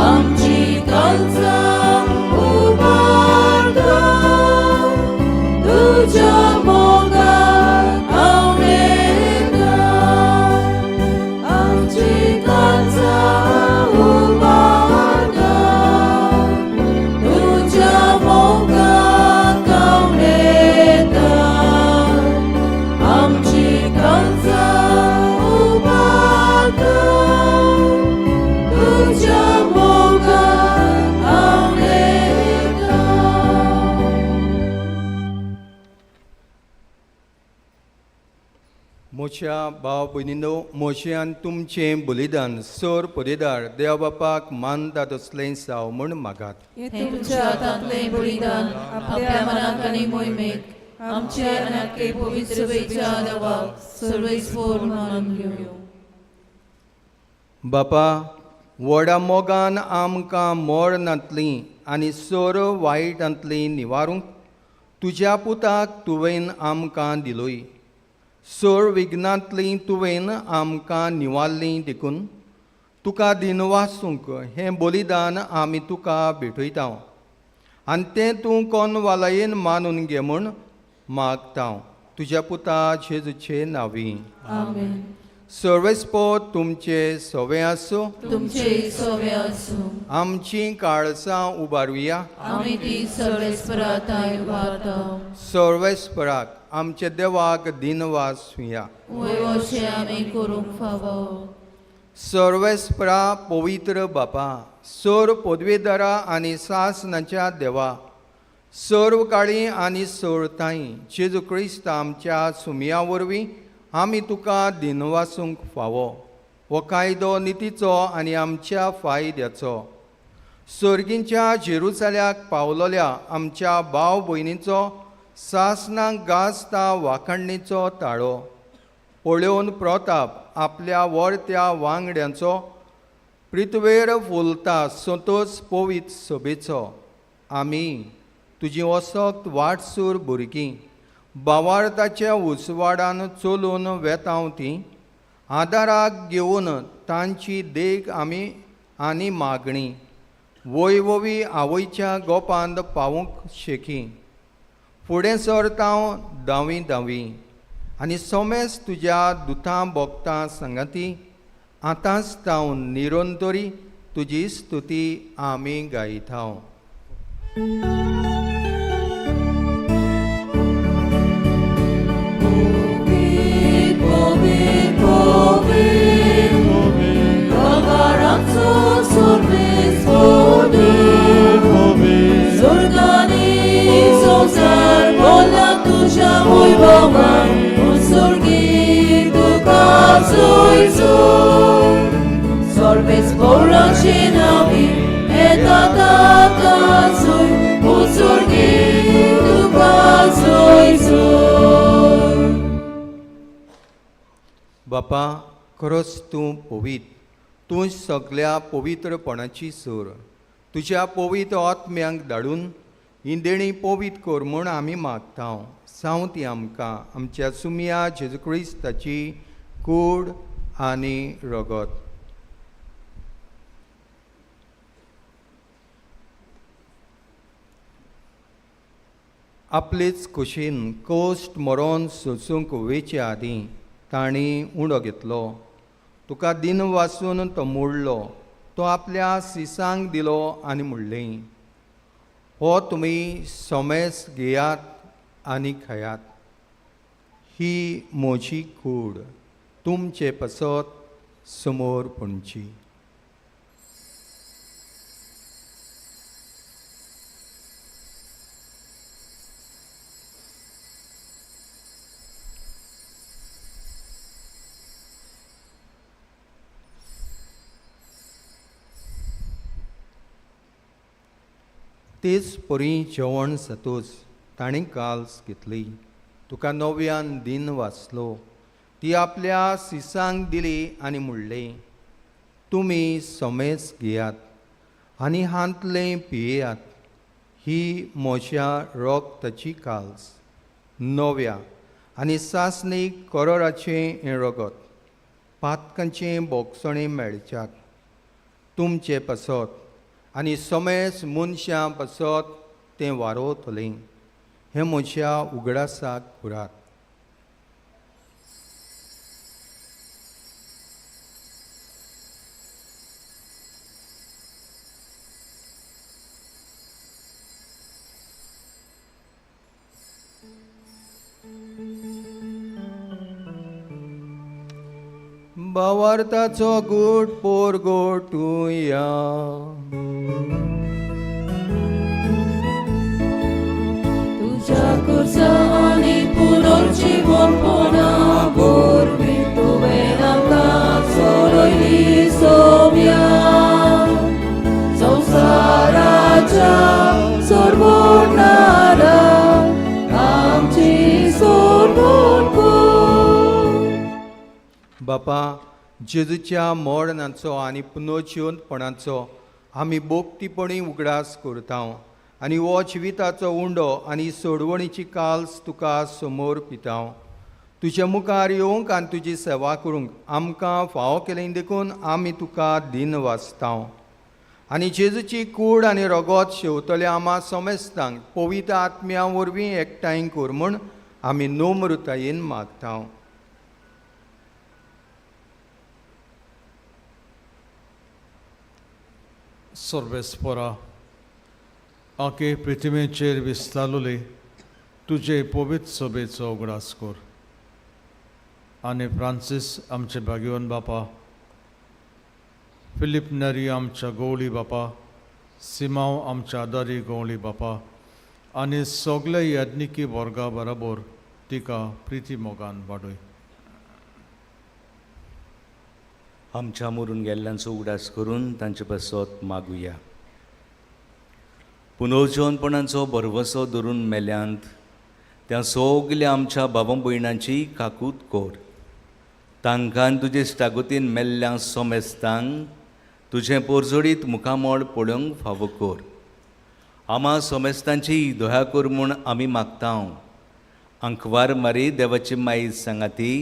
आमची काळजां उबारता, तुज्या मोगान हांव येता. आमची काळजां उबारता, तुज्या मोगान हांव येता. आमची काळजां उबारता, तुज्या मोगान हांव येता. म्हज्या भाव भयणीनो, म्हजें आनी तुमचें बलिदान सर पदेदार देव बापाक मानता तसलें जावं म्हूण मागात. हें तुमच्या हातांतलें बलिदान आपल्या मनाक आनी मोहिमेक आमचे आनी आख्खे पवित्र सभेच्या देवाक सर्वेस्पोर मानून घेवं. बापा, व्हडा मोगान आमकां मरणांतलीं आनी सर वायटांतलीं निवारूंक तुज्या पुताक तुवें आमकां दिलोय. सर विघ्नांतलीं तुवें आमकां निवारलीं देखून तुका दिनवासूंक हें बलिदान आमी तुका भेटयता आनी तें तूं कोनवालायेन मानून घे म्हूण मागता तुज्या पुता जेजूचे नांवी. आमेन. सर्वेस्पोत तुमचे सवे आसूं. तुमचे सोवे आसूं. आमची काळजां उबारुया. आमी ती सर्वेस्परा थांय उबारता. सर्वेस्पराक आमच्या देवाक दिनवासुया. वय अशें आमी करूंक फावो. सर्वेस्परा पवित्र बापा, सोर पदवेदारा आनी सासनाच्या देवा, सर्व काळी आनी सोरताई जेजू क्रिस्त आमच्या सुमया वरवीं आमी तुका दिनवासूंक फावो. हो कायदो नितीचो आनी आमच्या फायद्याचो. सर्गींच्या जेरुजाल्याक पावलोल्या आमच्या भाव भयणीचो सासनाक गाजता वाखणणीचो ताळो पळोवन प्रताप आपल्या वर्त्या वांगड्यांचो पृथ्वेर फुलता संतोष पवित्र सभेचो. आमी तुजी वसक्त वाटसूर भुरगीं बावार्थाच्या उजवाडान चलून वेतांव ती आदाराक घेवन तांची देख आमी आनी मागणी वयववी आवयच्या गोपांत पावूंक शेकी. फुडें सरतांव धांवी धांवी आनी सोमेस तुज्या दुतां भोगतां सांगाती आतांच तावन निरंतरी तुजी स्तुती आमी गायता. बापा, खरोच तूं पवित्र, तूं सगल्या पवित्रपणाची सूर. तुज्या पवित्र आत्म्यांक धाडून ही देणी पवित्र कर म्हूण आमी मागता. साव ती आमकां आमच्या सुमया जेजू क्रिस्ताची कूड आनी रगत. आपलेच कुशीन कोश्ट मरोन सोसूंक वेचे आदीं तांणी उंडो घेतलो, तुका दिन वासून तो मोडलो, तो आपल्या सिसांक दिलो आनी म्हणलें, हो तुमी सोमेस घेयात आनी खायात, ही म्हजी कूड तुमचे पसत समोर पणची. तेच परी जेवण सतोच ताणें काल्स घेतली, तुका नव्यान दिन वाचलो, ती आपल्या सिसांक दिली आनी म्हणलें, तुमी समेस घेयात आनी हांतलें पियेयात, ही म्हज्या रगताची काल्स नव्या आनी सासणीक करोराचें हें रगत पातकांचें बोगसणें मेळच्याक तुमचे पासत आनी समेस मनशां पासत तें वारोवतलें. हें म्हज्या उगडासाक पुरात. भावार्थाचो गूट पोरगोटुया. तुज्या खुर्सा आनी पुनर्जीवनपणा वरवीं तुवें आमकां सोडयली सोम्या, संवसाराच्या सोडवणारा आमची सोडवण कर. बापा, जेजूच्या मरणाचो आनी पुनर्जिवंतपणाचो आमी बोगतीपणी उगडास करता आनी हो जिविताचो उंडो आनी सोडवणीची काल्स तुका समोर पिता. तुज्या मुखार येवंक आनी तुजी सेवा करूंक आमकां फावो केलें देखून आमी तुका दिन वाचता. आनी जेजूची कूड आनी रगत शेवतल्या आमा समेस्तांक पवित्र आत्म्या वरवीं एकठांय कर म्हूण आमी नम्रतायेन मागता. सर्वेस्परा, आके पृथ्वीचेर विस्तारले तुजे पवित्र सभेचो उगडास कर आनी फ्रांसीस आमचे भाग्यवन बापा, फिलीप नरी आमच्या गवळी बापा, सिमांव आमच्या आदारी गवळी बापा आनी सगल्या याज्ञिकी वर्गा बरोबर तिका प्रिती मोगान वाडय. आमच्या मरून गेल्ल्यांचो उगडास करून तांचे पासत मागुया. पुनर्जीवनपणाचो भरवसो धरून मेल्यांत त्या सगल्या आमच्या बाबा भयणांची काकूत कर. तांकां तुजे स्टागोतीन मेल्ल्या सोमेस्तांक तुजें पोरजोडीत मुखामळ पळोवंक फावो कर. आमा सोमेस्तांची दया कर म्हूण आमी मागता. आंकवार मारी देवाची माई सांगाती,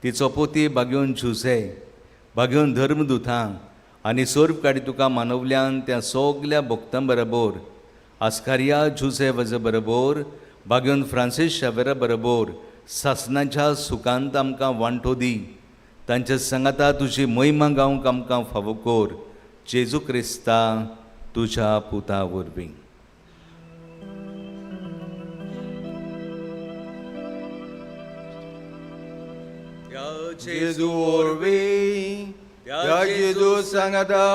तिचो पोती बागेवन झुजे बागेवन धर्मदुतां आनी सोर्प काडी तुका मानवल्यान त्या सगल्या भक्तां बरोबर आस्कारिया जुझे वज बरोबर बागेवन फ्रांसीस शावेरा बरोबर सासणाच्या सुखांत आमकां वांटो दी. तांच्या सांगाता तुजी महिमा गावंक आमकां फावो कोर, जेजू क्रिस्ता तुज्या पुता वरवीं. जेजू वरवीं, त्या जेजू सांगाता,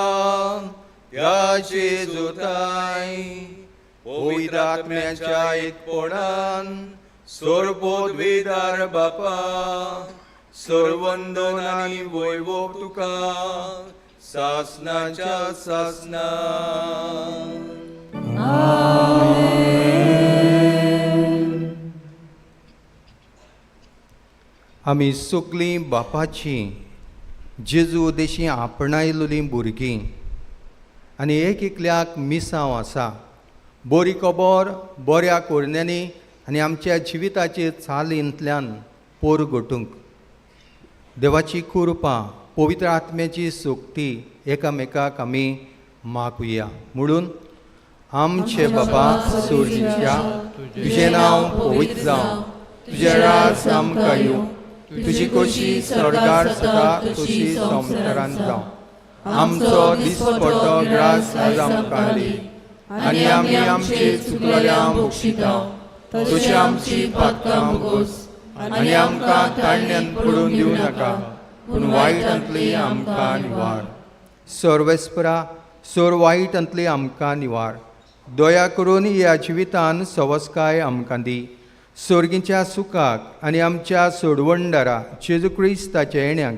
त्या जेजूताय पवित्र आत्म्याच्या एकपणान सोरपोदवेदार बापा सर्वंदन आनी वैभव तुका सासनाच्या सासना. आमी सगळीं बापाची जेजू देशी आपणायलेलीं भुरगीं आनी एक एकल्याक मिसांव आसा. बरी खबर बऱ्या कोरण्यांनी आनी आमच्या जिविताचे चालींतल्यान पोर गोटूंक देवाची कृपा पवित्र आत्म्याची शक्ती एकामेकाक आमी मागुया. म्हणून आमचे बाबा सुर्जीच्या, तुजें नांव पवित्र जावं, तुजें राज आमकां येवं, तुजी खोशी स्वर्गार जाता तशी संवसारांत जावं. आमचो दिसपट्टो ग्रास आज आमकां दी आनी आमी आमचे चुकलेल्यांक बक्षिता तशी आमची पातकां भोगोस आनी आमकां ताळण्यान पडून दिवं नाका, पूण वायटांतली आमकां निवार. सर्वेस्परा सोर वायटांतली आमकां निवार. दया करून ह्या जिवितान सवस्काय आमकां दी. सोर्गीच्या सुखाक आनी आमच्या सोडवणदारा जेजू क्रिस्ताच्या येण्याक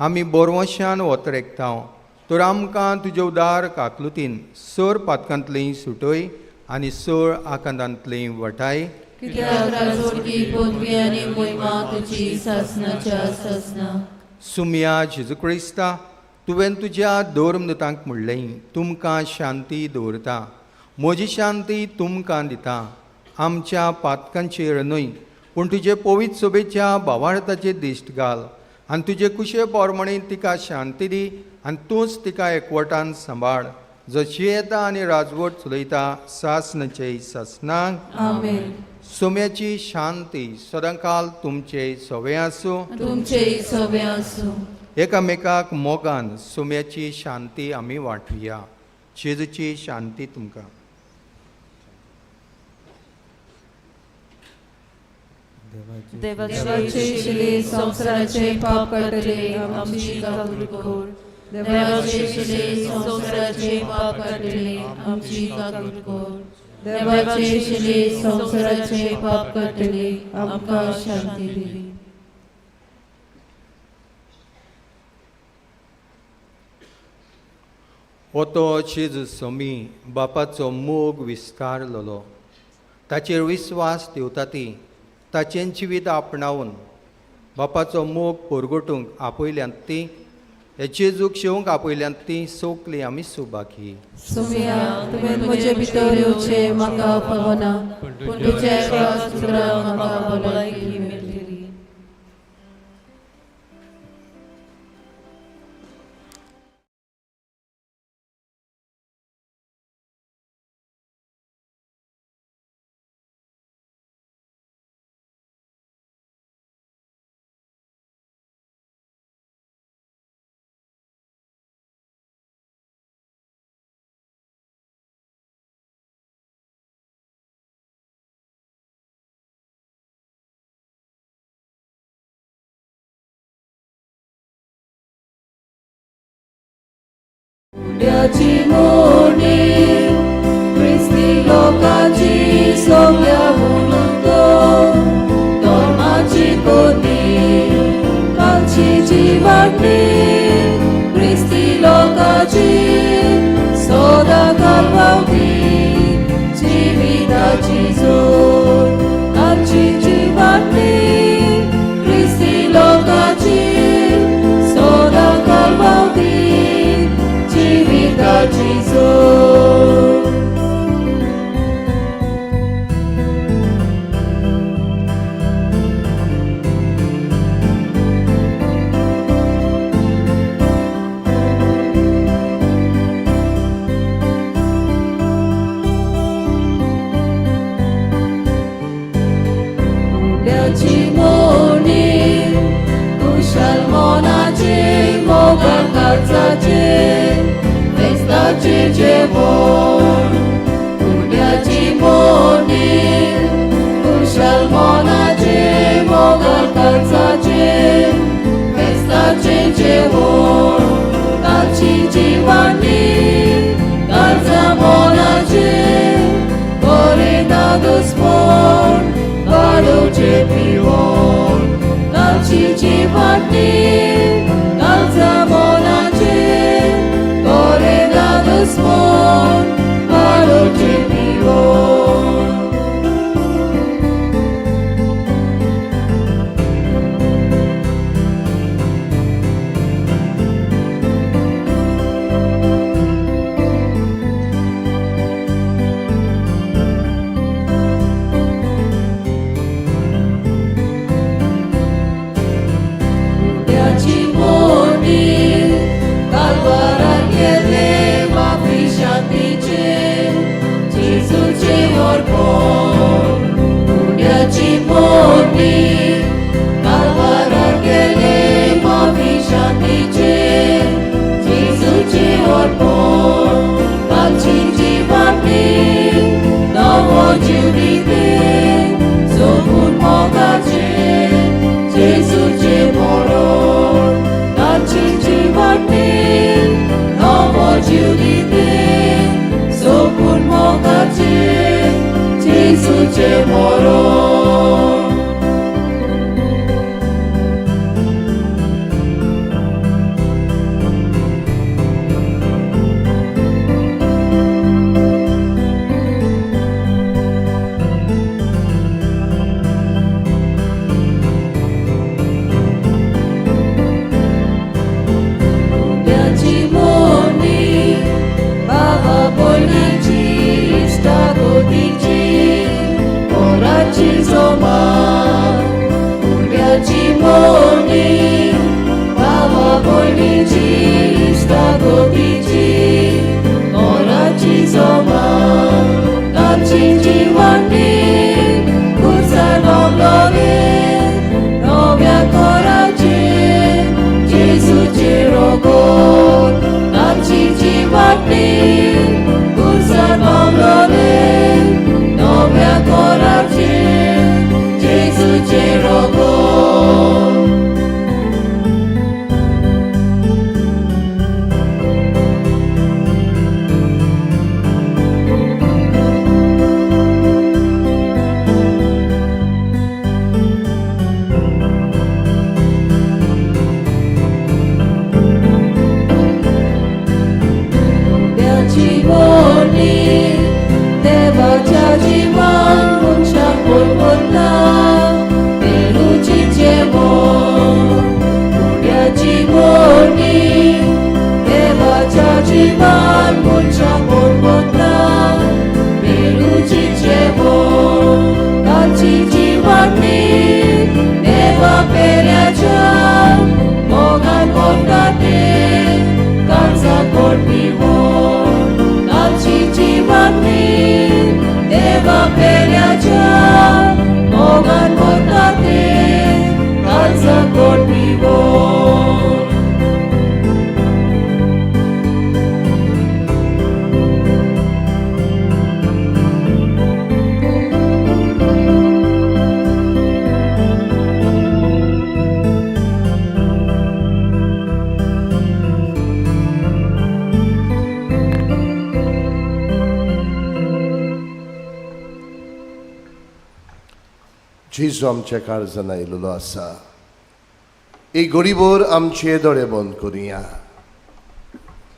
आमी बोरवशान वतरेकता. तर आमकां तुजे उदार काकलुतीन सोर पातकांतली सुटय आनी सोर आकांतांतली वटाय. सुमया जेजू क्रिस्ता, तुवें तुज्या धर्मदूतांक म्हणलें, तुमकां शांती दवरता, म्हजी शांती तुमकां दिता. आमच्या पातकांचेर न्हय पूण तुजे पवित्र सोबेच्या भावार्थाचेर दिश्ट घाल आनी तुजे कुशे प्रमाणे तिका शांती दी आनी तूंच तिका एकवटान सांबाळ, जशी येता आनी राजवट चलयता सासनाचे सासनाक. आमेन. सोम्याची शांती सदांकाल तुमचे सवे आसूं, तुमचे सवे आसूं. एकामेकाक मोगान सोम्याची शांती आमी वांटुया. जेजूची शांती तुमकां. देवाचे शिले संवसाराचे पाप काडटले आमची काकूट कर. देवाचे शिले संवसाराचे पाप काडटले आमची काकूट कर. देवाचे शिले संवसाराचे पाप काडटले आमकां शांती दी. हो तो जेजू स्वामी बापाचो मोग विस्तारलेलो, ताचेर विस्वास ठेवता ती ताचें जिवीत आपणावन बापाचो मोग परगटूंक आपयल्यांत ती, हे जेजूक शेवंक आपयल्यांत ती सोकली आमी सुबाकी. सोम्या, तुवें म्हजे भितर येवचें म्हाका फावना, पूण तुज्या एका उतरान म्हाका भलायकी मेळटली. उड्याची मोडी क्रिस्ती लोकाची सगळ्या म्हणून धर्माची कोती कालची जिवाटणी क्रिस्ती लोकाची सदा काल पावती जिविताची जोड आमची जिवाटणी क्रिस्ती लोकाची सदा काल पावती जिविताची जोड. काळजाचें फेस्ताचें जेवण कालची जिवाणी काळजा मोनाचें बरें धादोसपण वाडोवचें पिवण कालची जिवाणी काळजा मोनाचें बरें धादोसपण वाडोवचें पिवण. उड्याची मोडी कालवाराक गेले माफी शांतीचे जेजूचे अर्पण. उड्याची मोडी कालवाराक गेले माफी शांतीचे जेजूचे अर्पण. कालची जिवाणी नवो जीव दिते सोबून मोगाचे जेजूचे मरण. कालची जिवाणी नवो जीव दिते सोबून मोगाचे जेजूचे मरण. उड्याची मोडी बाबा भयणाची इश्टागतीची मोराची जमा. उड्याची मोडी बाबा भयणीची इश्टागतीची मोराची जमा. कालची जिवाणी खुर्सार बाबलोले नव्या कोराचे जेजूचे रोगोत. कालची जिवाणी खुर्सार बाबलोले नव्या कोराचे जेजूचे रोगोत. उड्याची मोडी देवाच्या जिवान मनशाक पळपता पेरूची जेवण. उड्याची मोडी देवाच्या जिवान मनशाक पळपता पेरूची जेवण. कालची जिवाणी देवा पेऱ्याच्या मोगान कोत्ता तें काळजा कोट पिवण. कालची जिवाणी देवा पेऱ्याच्या मोगान कोत्ता तें काळजा कोट पिवण. जेजू आमच्या काळजान आयिल्लो आसा. ही गोडीभर आमचे दोळे बंद करुया.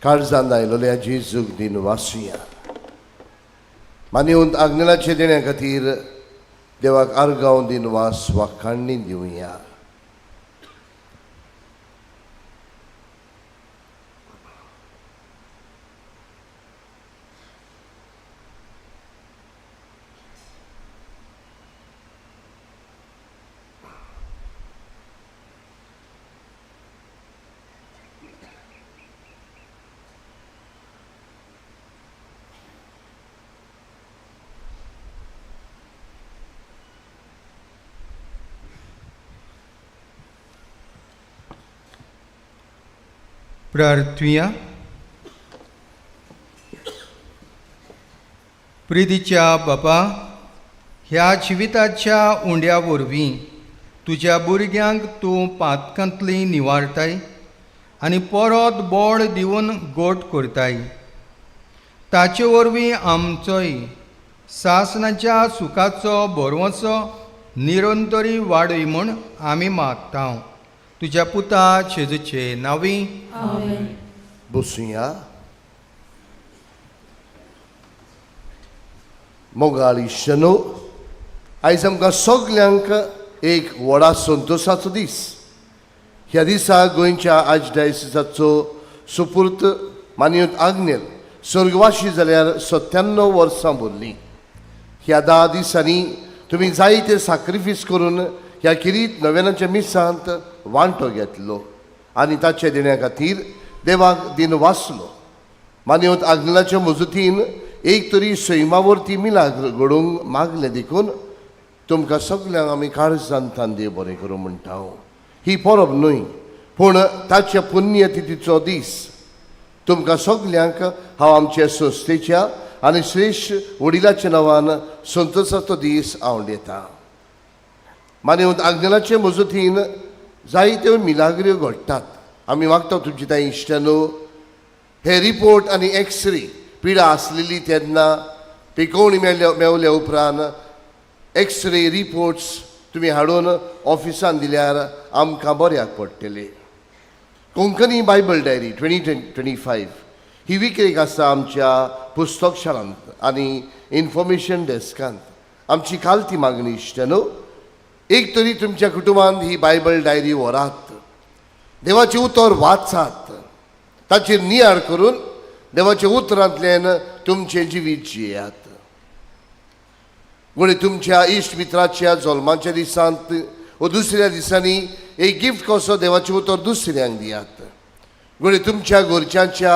काळजान आयिल्ल्या जेजूक दिन वासुया. मानिवंत आग्नेलाचे देण्या खातीर देवाक आर्गांव दिन वास वाखाणणी दिवया. प्रार्थुया. प्रितीच्या बापा, ह्या जिविताच्या उंड्या वरवीं तुज्या भुरग्यांक तूं पातकांतली निवारताय आनी परत बोड दिवन गोट करताय. ताचे वरवीं आमचोय सासणाच्या सुखाचो भरवंसो निरंतरी वाडय म्हूण आमी मागता तुज्या पुता जेजूचे नांवी. आमेन. बसुया. मोगाळ इश्टनो, आयज आमकां सगल्यांक एक व्हडा संतोशाचो दीस. ह्या दिसा गोंयच्या आर्चडायसिसाचो सुपूर्त मानयत आग्नेल स्वर्गवाशी जाल्यार 97 वर्सां भरलीं. ह्या 10 दिसांनी तुमी जायते साक्रिफीस करून ह्या किरीत नव्यानाच्या मिसांत वांटो घेतलो आनी ताच्या देण्या खातीर देवाक दिन वाचलो. मानयत आग्नेलाच्या मजतीन एक तरी सैमावरती मिलाग्र घडोवंक मागलें देखून तुमकां सगल्यांक आमी काळजान देव बरें करूं म्हणटा. ही परब न्हय पूण ताच्या पुण्यतिथीचो दीस. तुमकां सगल्यांक हांव आमच्या संस्थेच्या आनी श्रेश्ठ वडिलाच्या नांवान संतोशाचो दीस आवडटा. मानयत आग्नेलाचे मजतीन जायत्यो मिलाग्र्यो घडटात. आमी मागता तुमची तांय इश्टानो हे रिपोर्ट आनी एक्सरे पिडा आसलेली तेन्ना पिकोवणी मेवल्या उपरांत एक्सरे रिपोर्ट्स तुमी हाडून ऑफिसान दिल्यार आमकां बऱ्याक पडटले. कोंकणी बायबल डायरी 2025 ही विक्रेक आसा आमच्या पुस्तकशाळांत आनी इन्फॉर्मेशन डेस्कांत. आमची कालती मागणी इश्टानो, एक तरी तुमच्या कुटुंबांत ही बायबल डायरी व्हरात, देवाचें उतर वाचात, ताचेर नियाळ करून देवाच्या उतरांतल्यान तुमचें जिवीत जियात. घडये तुमच्या इश्ट मित्राच्या जल्माच्या दिसांत व दुसऱ्या दिसांनी एक गिफ्ट कसो देवाचें उतर दुसऱ्यांक दियात. घडये तुमच्या घरच्यांच्या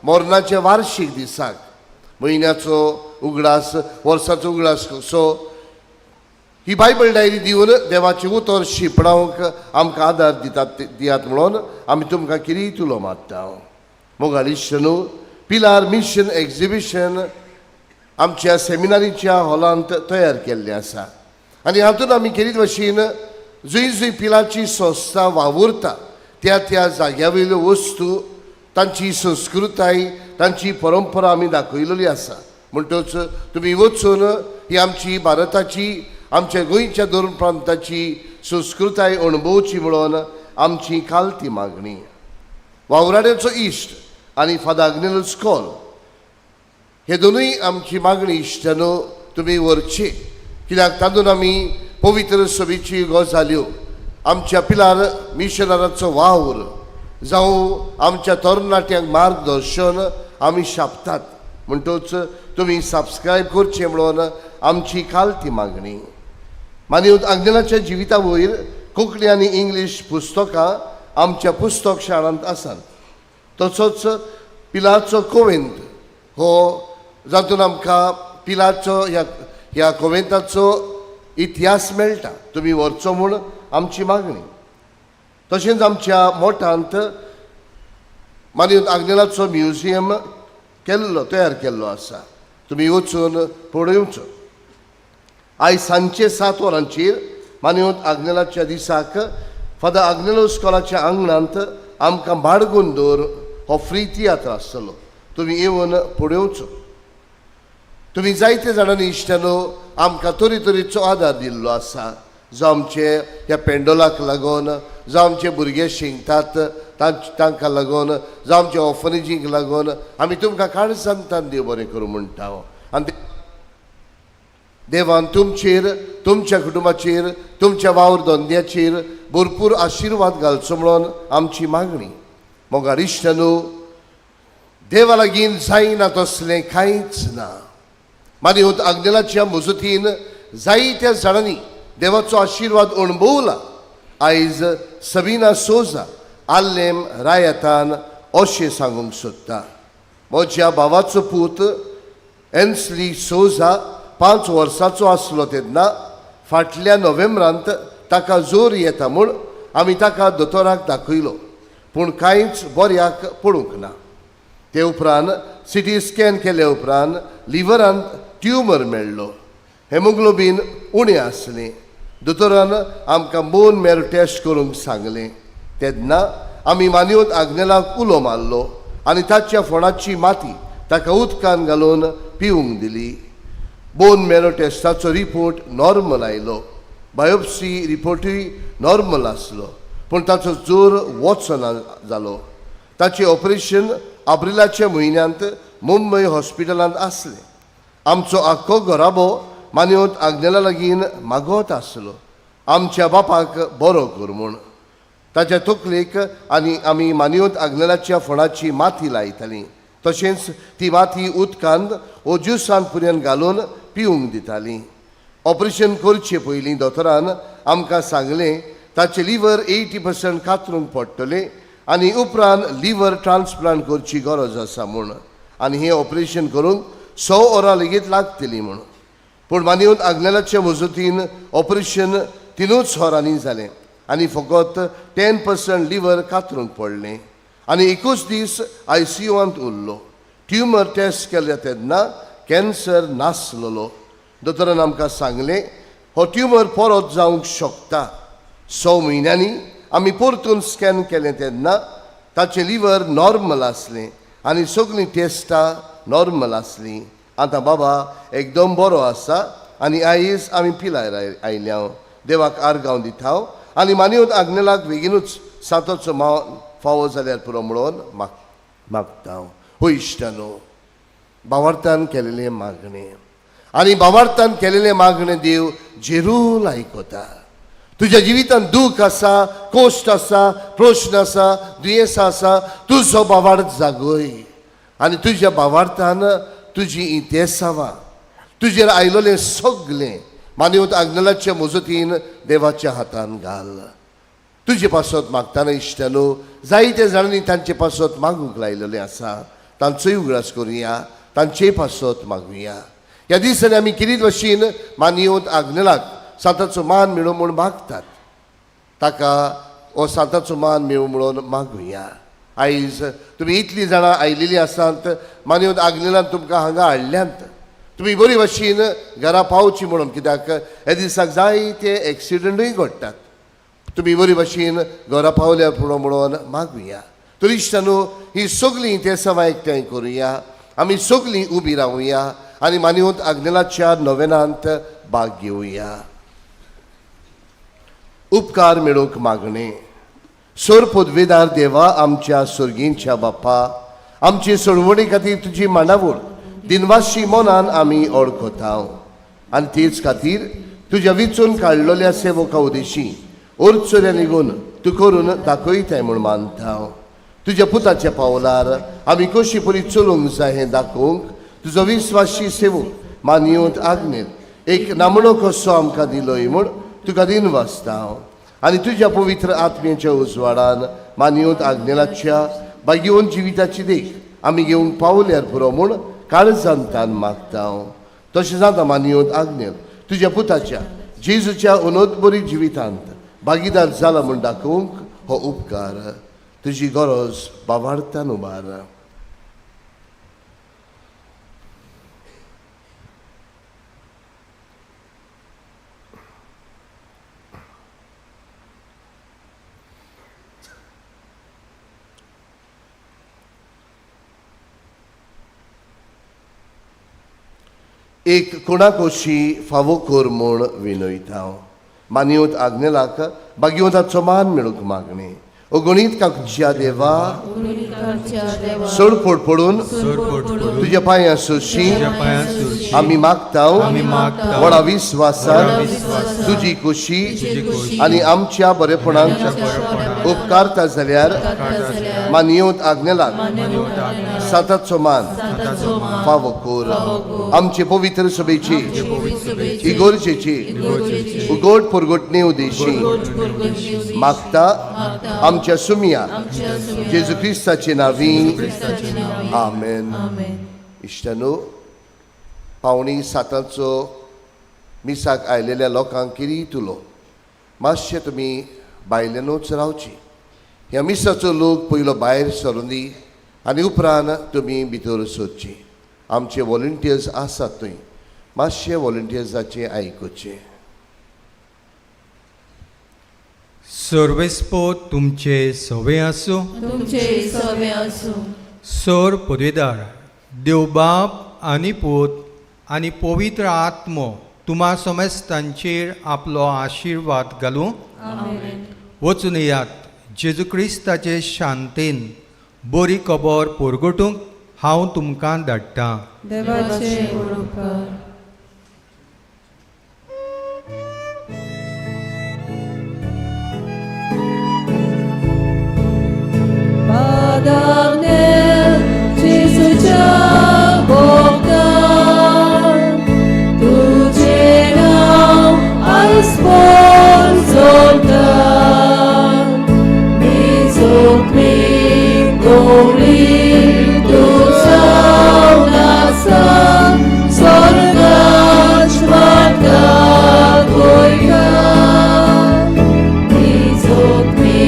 मरणाच्या वार्शीक दिसाक म्हयन्याचो उगडास, वर्साचो उगडास कसो ही बायबल डायरी दिवन देवाचें उतर शिंपणावंक आमकां आदार दितात दियात म्हणून आमी तुमकां कितेंय उलो मारता. मोगाळ इश्ट न्हू, पिलार मिशन एक्झिबिशन आमच्या सेमिनारीच्या हॉलांत तयार केल्लें आसा आनी हातूंत आमी केरीत भशेन जंय जंय पिलाची संस्था वावुरता त्या त्या जाग्या वयल्यो वस्तू, तांची संस्कृताय, तांची परंपरा आमी दाखयलेली आसा. म्हणटच तुमी वचून ही आमची भारताची, आमच्या गोंयच्या दोन प्रांताची संस्कृताय अणभवची म्हणून आमची कालती मागणी. वावराड्याचो इश्ट आनी फादर आग्नेलूस कॉल हे दोनूय आमची मागणी इश्टानो तुमी व्हरची, कित्याक तातूंत आमी पवित्र सभेची गजाल्यो, आमच्या पिलार मिशनराचो वावर जावं आमच्या तरणाट्यांक मार्गदर्शन आमी छापतात. म्हणटच तुमी सबस्क्रायब करचें म्हणून आमची कालती मागणी. मानयत आग्नेलाच्या जिविता वयर कोंकणी आनी इंग्लीश पुस्तकां आमच्या पुस्तक शाळांत आसात. तसोच पिलाचो कोवेंत हो जातून आमकां पिलाचो ह्या कोवेंताचो इतिहास मेळटा, तुमी व्हरचो म्हूण आमची मागणी. तशेंच आमच्या मोठांत मानयत आग्नेलाचो म्युझियम केल्लो, तयार केल्लो आसा, तुमी वचून पळोवचो. आयज सांजचे 7 वरांचेर मानयत आग्नेलाच्या दिसाक फादर आग्नेलो स्कॉलाच्या आंगणांत आमकां बाडगून दवर हो फ्री तियात्र आसतलो, तुमी येवन पळोवचो. तुमी जायते जाणांनी इश्टानो आमकां तरेतरेचो आदार दिल्लो आसा, जावं आमचे ह्या पेंडोलाक लागून, जावं आमचे भुरगे शिंकतात तांकां लागून, जावं आमचे ऑर्फनेजीक लागून आमी तुमकां काळजांतान देव बरें करूं म्हणटा. आनी देवान तुमचेर, तुमच्या कुटुंबाचेर, तुमच्या वावर धंद्याचेर भरपूर आशिर्वाद घालचो म्हणून आमची मागणी. मोगाळ इश्टानो, देवा लागीं जायना तसलें कांयच ना. मानयत आग्नेलाच्या मजतीन जायत्या जाणांनी देवाचो आशिर्वाद अणभवला. आयज सबिना सोजा आल्लेम रायतान अशें सांगूंक सोदता, म्हज्या भावाचो पूत एन्सली सोजा 5 वर्सांचो आसलो तेन्ना फाटल्या नोव्हेंब्रांत ताका जोर येता म्हूण आमी ताका दोतोराक दाखयलो, पूण कांयच बऱ्याक पडूंक ना. ते उपरांत सिटी स्कॅन केले उपरांत लिवरांत ट्युमर मेळ्ळो, हेमोग्लोबीन उणें आसलें. दोतोरान आमकां बोन मेरो टेस्ट करूंक सांगलें. तेन्ना आमी मानयोत आग्नेलाक उलो मारलो आनी ताच्या फोणाची माती ताका उदकान घालून पिवंक दिली. बोन मेरो टेस्टाचो रिपोर्ट नॉर्मल आयलो. बायोप्सी रिपोर्टूय नॉर्मल आसलो, पूण ताचो जोर वचना जालो. ताचें ऑपरेशन एप्रिलाच्या म्हयन्यांत मुंबय हॉस्पिटलांत आसलें. आमचो आख्खो घराबो मानयोत आग्नेला लागीं मागत आसलो आमच्या बापाक बरो कर म्हूण. ताच्या तकलेक आनी आमी मानयोत आग्नेलाच्या फोणाची माती लायतालीं. तशेंच ती माती उदकांत वो ज्युसांत पुरयन घालून पिवंक दितालीं. ऑपरेशन करचे पयलीं दोतोरान आमकां सांगलें ताचें लिवर 80% कातरूंक पडटलें आनी उपरांत लिवर ट्रान्सप्लांट करची गरज आसा म्हूण, आनी हें ऑपरेशन करूंक 100 वरां लेगीत लागतलीं म्हूण. पूण मानयोत आग्नेलाच्या मजतीन ऑपरेशन 3 वरांनी जालें आनी फकत 10% लिवर कातरूंक पडलें आनी एकूच दीस आयसीयूंत उरलो. ट्युमर टेस्ट केल्या तेन्ना कॅन्सर नासलेलो. दोतोरान आमकां सांगलें हो ट्युमर परत जावंक शकता. 6 म्हयन्यांनी आमी परतून स्कॅन केलें तेन्ना ताचें लिवर नॉर्मल आसलें आनी सगळीं टेस्टां नॉर्मल आसलीं. आतां बाबा एकदम बरो आसा आनी आयज आमी पिलार आयल्या. देवाक आर्गांव दिता आनी मानयोत आग्नेलाक बेगीनूच सातोचो मान फावो जाल्यार पुरो म्हणून मागता. हो इश्टानो, बावार्थान केलेलें मागणें आनी बावार्थान केलेलें मागणें देव जेरूल आयकता. तुज्या जिवितांत दूख आसा, कोश्ट आसा, प्रश्न आसा, दुयेंसां आसा, तुजो बावार्थ जागय आनी तुज्या बावार्थान तुजी इतेसावां तुजेर आयलोलें सगलें मानयोत आग्नेलाच्या मजतीन देवाच्या हातान घाल. तुजे पासत मागतना इश्टानो जायते जाणांनी तांचे पासत मागूंक लायलेलें आसा. तांचोय उगडास करुया, तांचेय पासत मागुया. ह्या दिसांनी आमी किरीत भशेन मानयोत आग्नेलाक सांताचो मान मेळूं म्हूण मागतात. ताका हो सांताचो मान मेळूं म्हणून मागुया. आयज तुमी इतलीं जाणां आयलेलीं आसात, मानयोत आग्नेलान तुमकां हांगा हाडल्यांत. तुमी बरी भशेन घरा पावची म्हणून, कित्याक ह्या दिसाक जायते एक्सिडंटूय घडटात. तुमी बरी भशेन घरा पावल्या पुरो म्हणून मागुया. तर इश्टानो, ही सगळीं ते सवां एकठांय करुया. आमी सगळीं उबी रावुया आनी मानयोत आग्नेलाच्या नोवेनांत भाग घेवया. उपकार मेळोवंक मागणें. सोर पदवेदार देवा, आमच्या सर्गींच्या बाप्पा, आमचे सोडवणी खातीर तुजी मांडावळ दिनवाशी मनान आमी ओळखता आनी तेच खातीर तुज्या विचून काडलेल्या सेवका उदेशी ओरचोऱ्या निगून तूं करून दाखयताय म्हूण मानता. तुज्या पुताच्या पावलार आमी कशी परी चलूंक जाय हें दाखोवंक तुजो विस्वाशी सेवक मानयोत आग्नेल एक नामणो कसो आमकां दिलोय म्हूण तुका दिनवासता हांव. आनी तुज्या पवित्र आत्म्याच्या उजवाडान मानयोत आग्नेलाच्या भाग्यवंत जिविताची देख आमी घेवंक पावल्यार पुरो म्हूण काळजान तान मागता हांव. तशें जाता मानयोत आग्नेल तुज्या पुताच्या जेजूच्या अनोदबरी जिवितांत भागीदार जाला म्हूण दाखोवंक हो उपकार तुजी गरज बावार्थान उबार. एक कोणाकोशी फावो कर म्हूण विनयता हांव. मानयोत आग्नेलाक भाग्यवंताचो मान मेळूंक मागणें. अगणीत काकच्या देवा, सोडपोड पडून तुज्या पांयां सोशी आमी मागता व्हडा विस्वासान तुजी खोशी आनी आमच्या बरेपणाक उपकारता जाल्यार मानयोत आग्नेलाक साताचो मान फावो कर. आमचे पवित्र सभेची इगोर्जेची उगोट पुरगोटणे उदेशी मागता आमच्या सुमिया जेजू क्रिस्ताचे नावी. आमेन. इश्टानो, 6:45 मिसाक आयलेल्या लोकांक किरी तुलो मातशें तुमी भायल्यानूच रावची. ह्या मिसाचो लोक पयलो भायर सरून दी आनी उपरांत तुमी भितर सरची. आमचे वॉलंटियर्स आसात थंय, मातशे वॉलंटियर्साचें आयकुचें. सर्वेस्पो तुमचे सवे आसूं. तुमचे सवे आसूं. सोर पदवेदार देवबाप आनी पूत आनी पवित्र आत्मो तुमा समेस्तांचेर आपलो आशिर्वाद घालूं. आमेन. वचून येयात जेजू क्रिस्ताचे शांतेन बरी खबर परगटूंक हांव तुमकां धाडटां. देवाचे उपकार. Padagnel Jesuच्या भोगतान तुझे नाव आयस्पोन सोडतान निजोतमी गोवली तूं जावन आसा स्वर्गाच वाट दाखयता. निजोतमी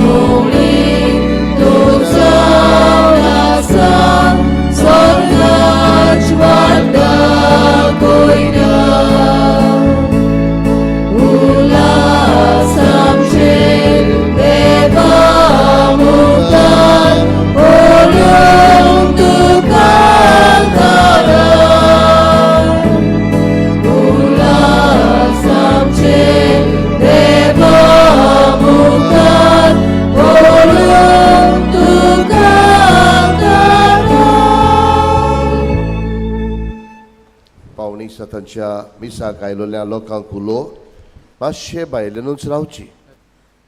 गोवली तूं जावन आसा स्वर्गाच वाट दाखयता. उल्हास आमचेर देवा मुखार व्हरून तुका दारार. उल्हास आमचेर देवा मुखार व्हरून तुका दारार. 6:45च्या मिसाक आयलोल्या लोकांक उलो मातशें भायल्यानूच रावची.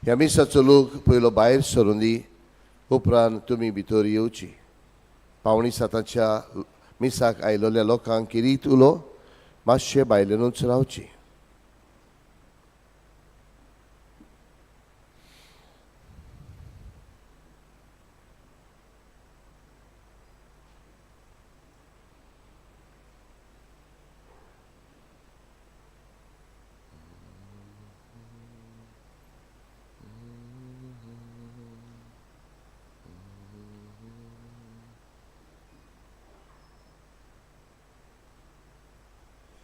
ह्या मिसाचो लोक पयलो भायर सरून दी, उपरांत तुमी भितर येवची. 6:45च्या मिसाक आयलोल्या लोकांक किरीत उलो मातशें भायल्यानूच रावची.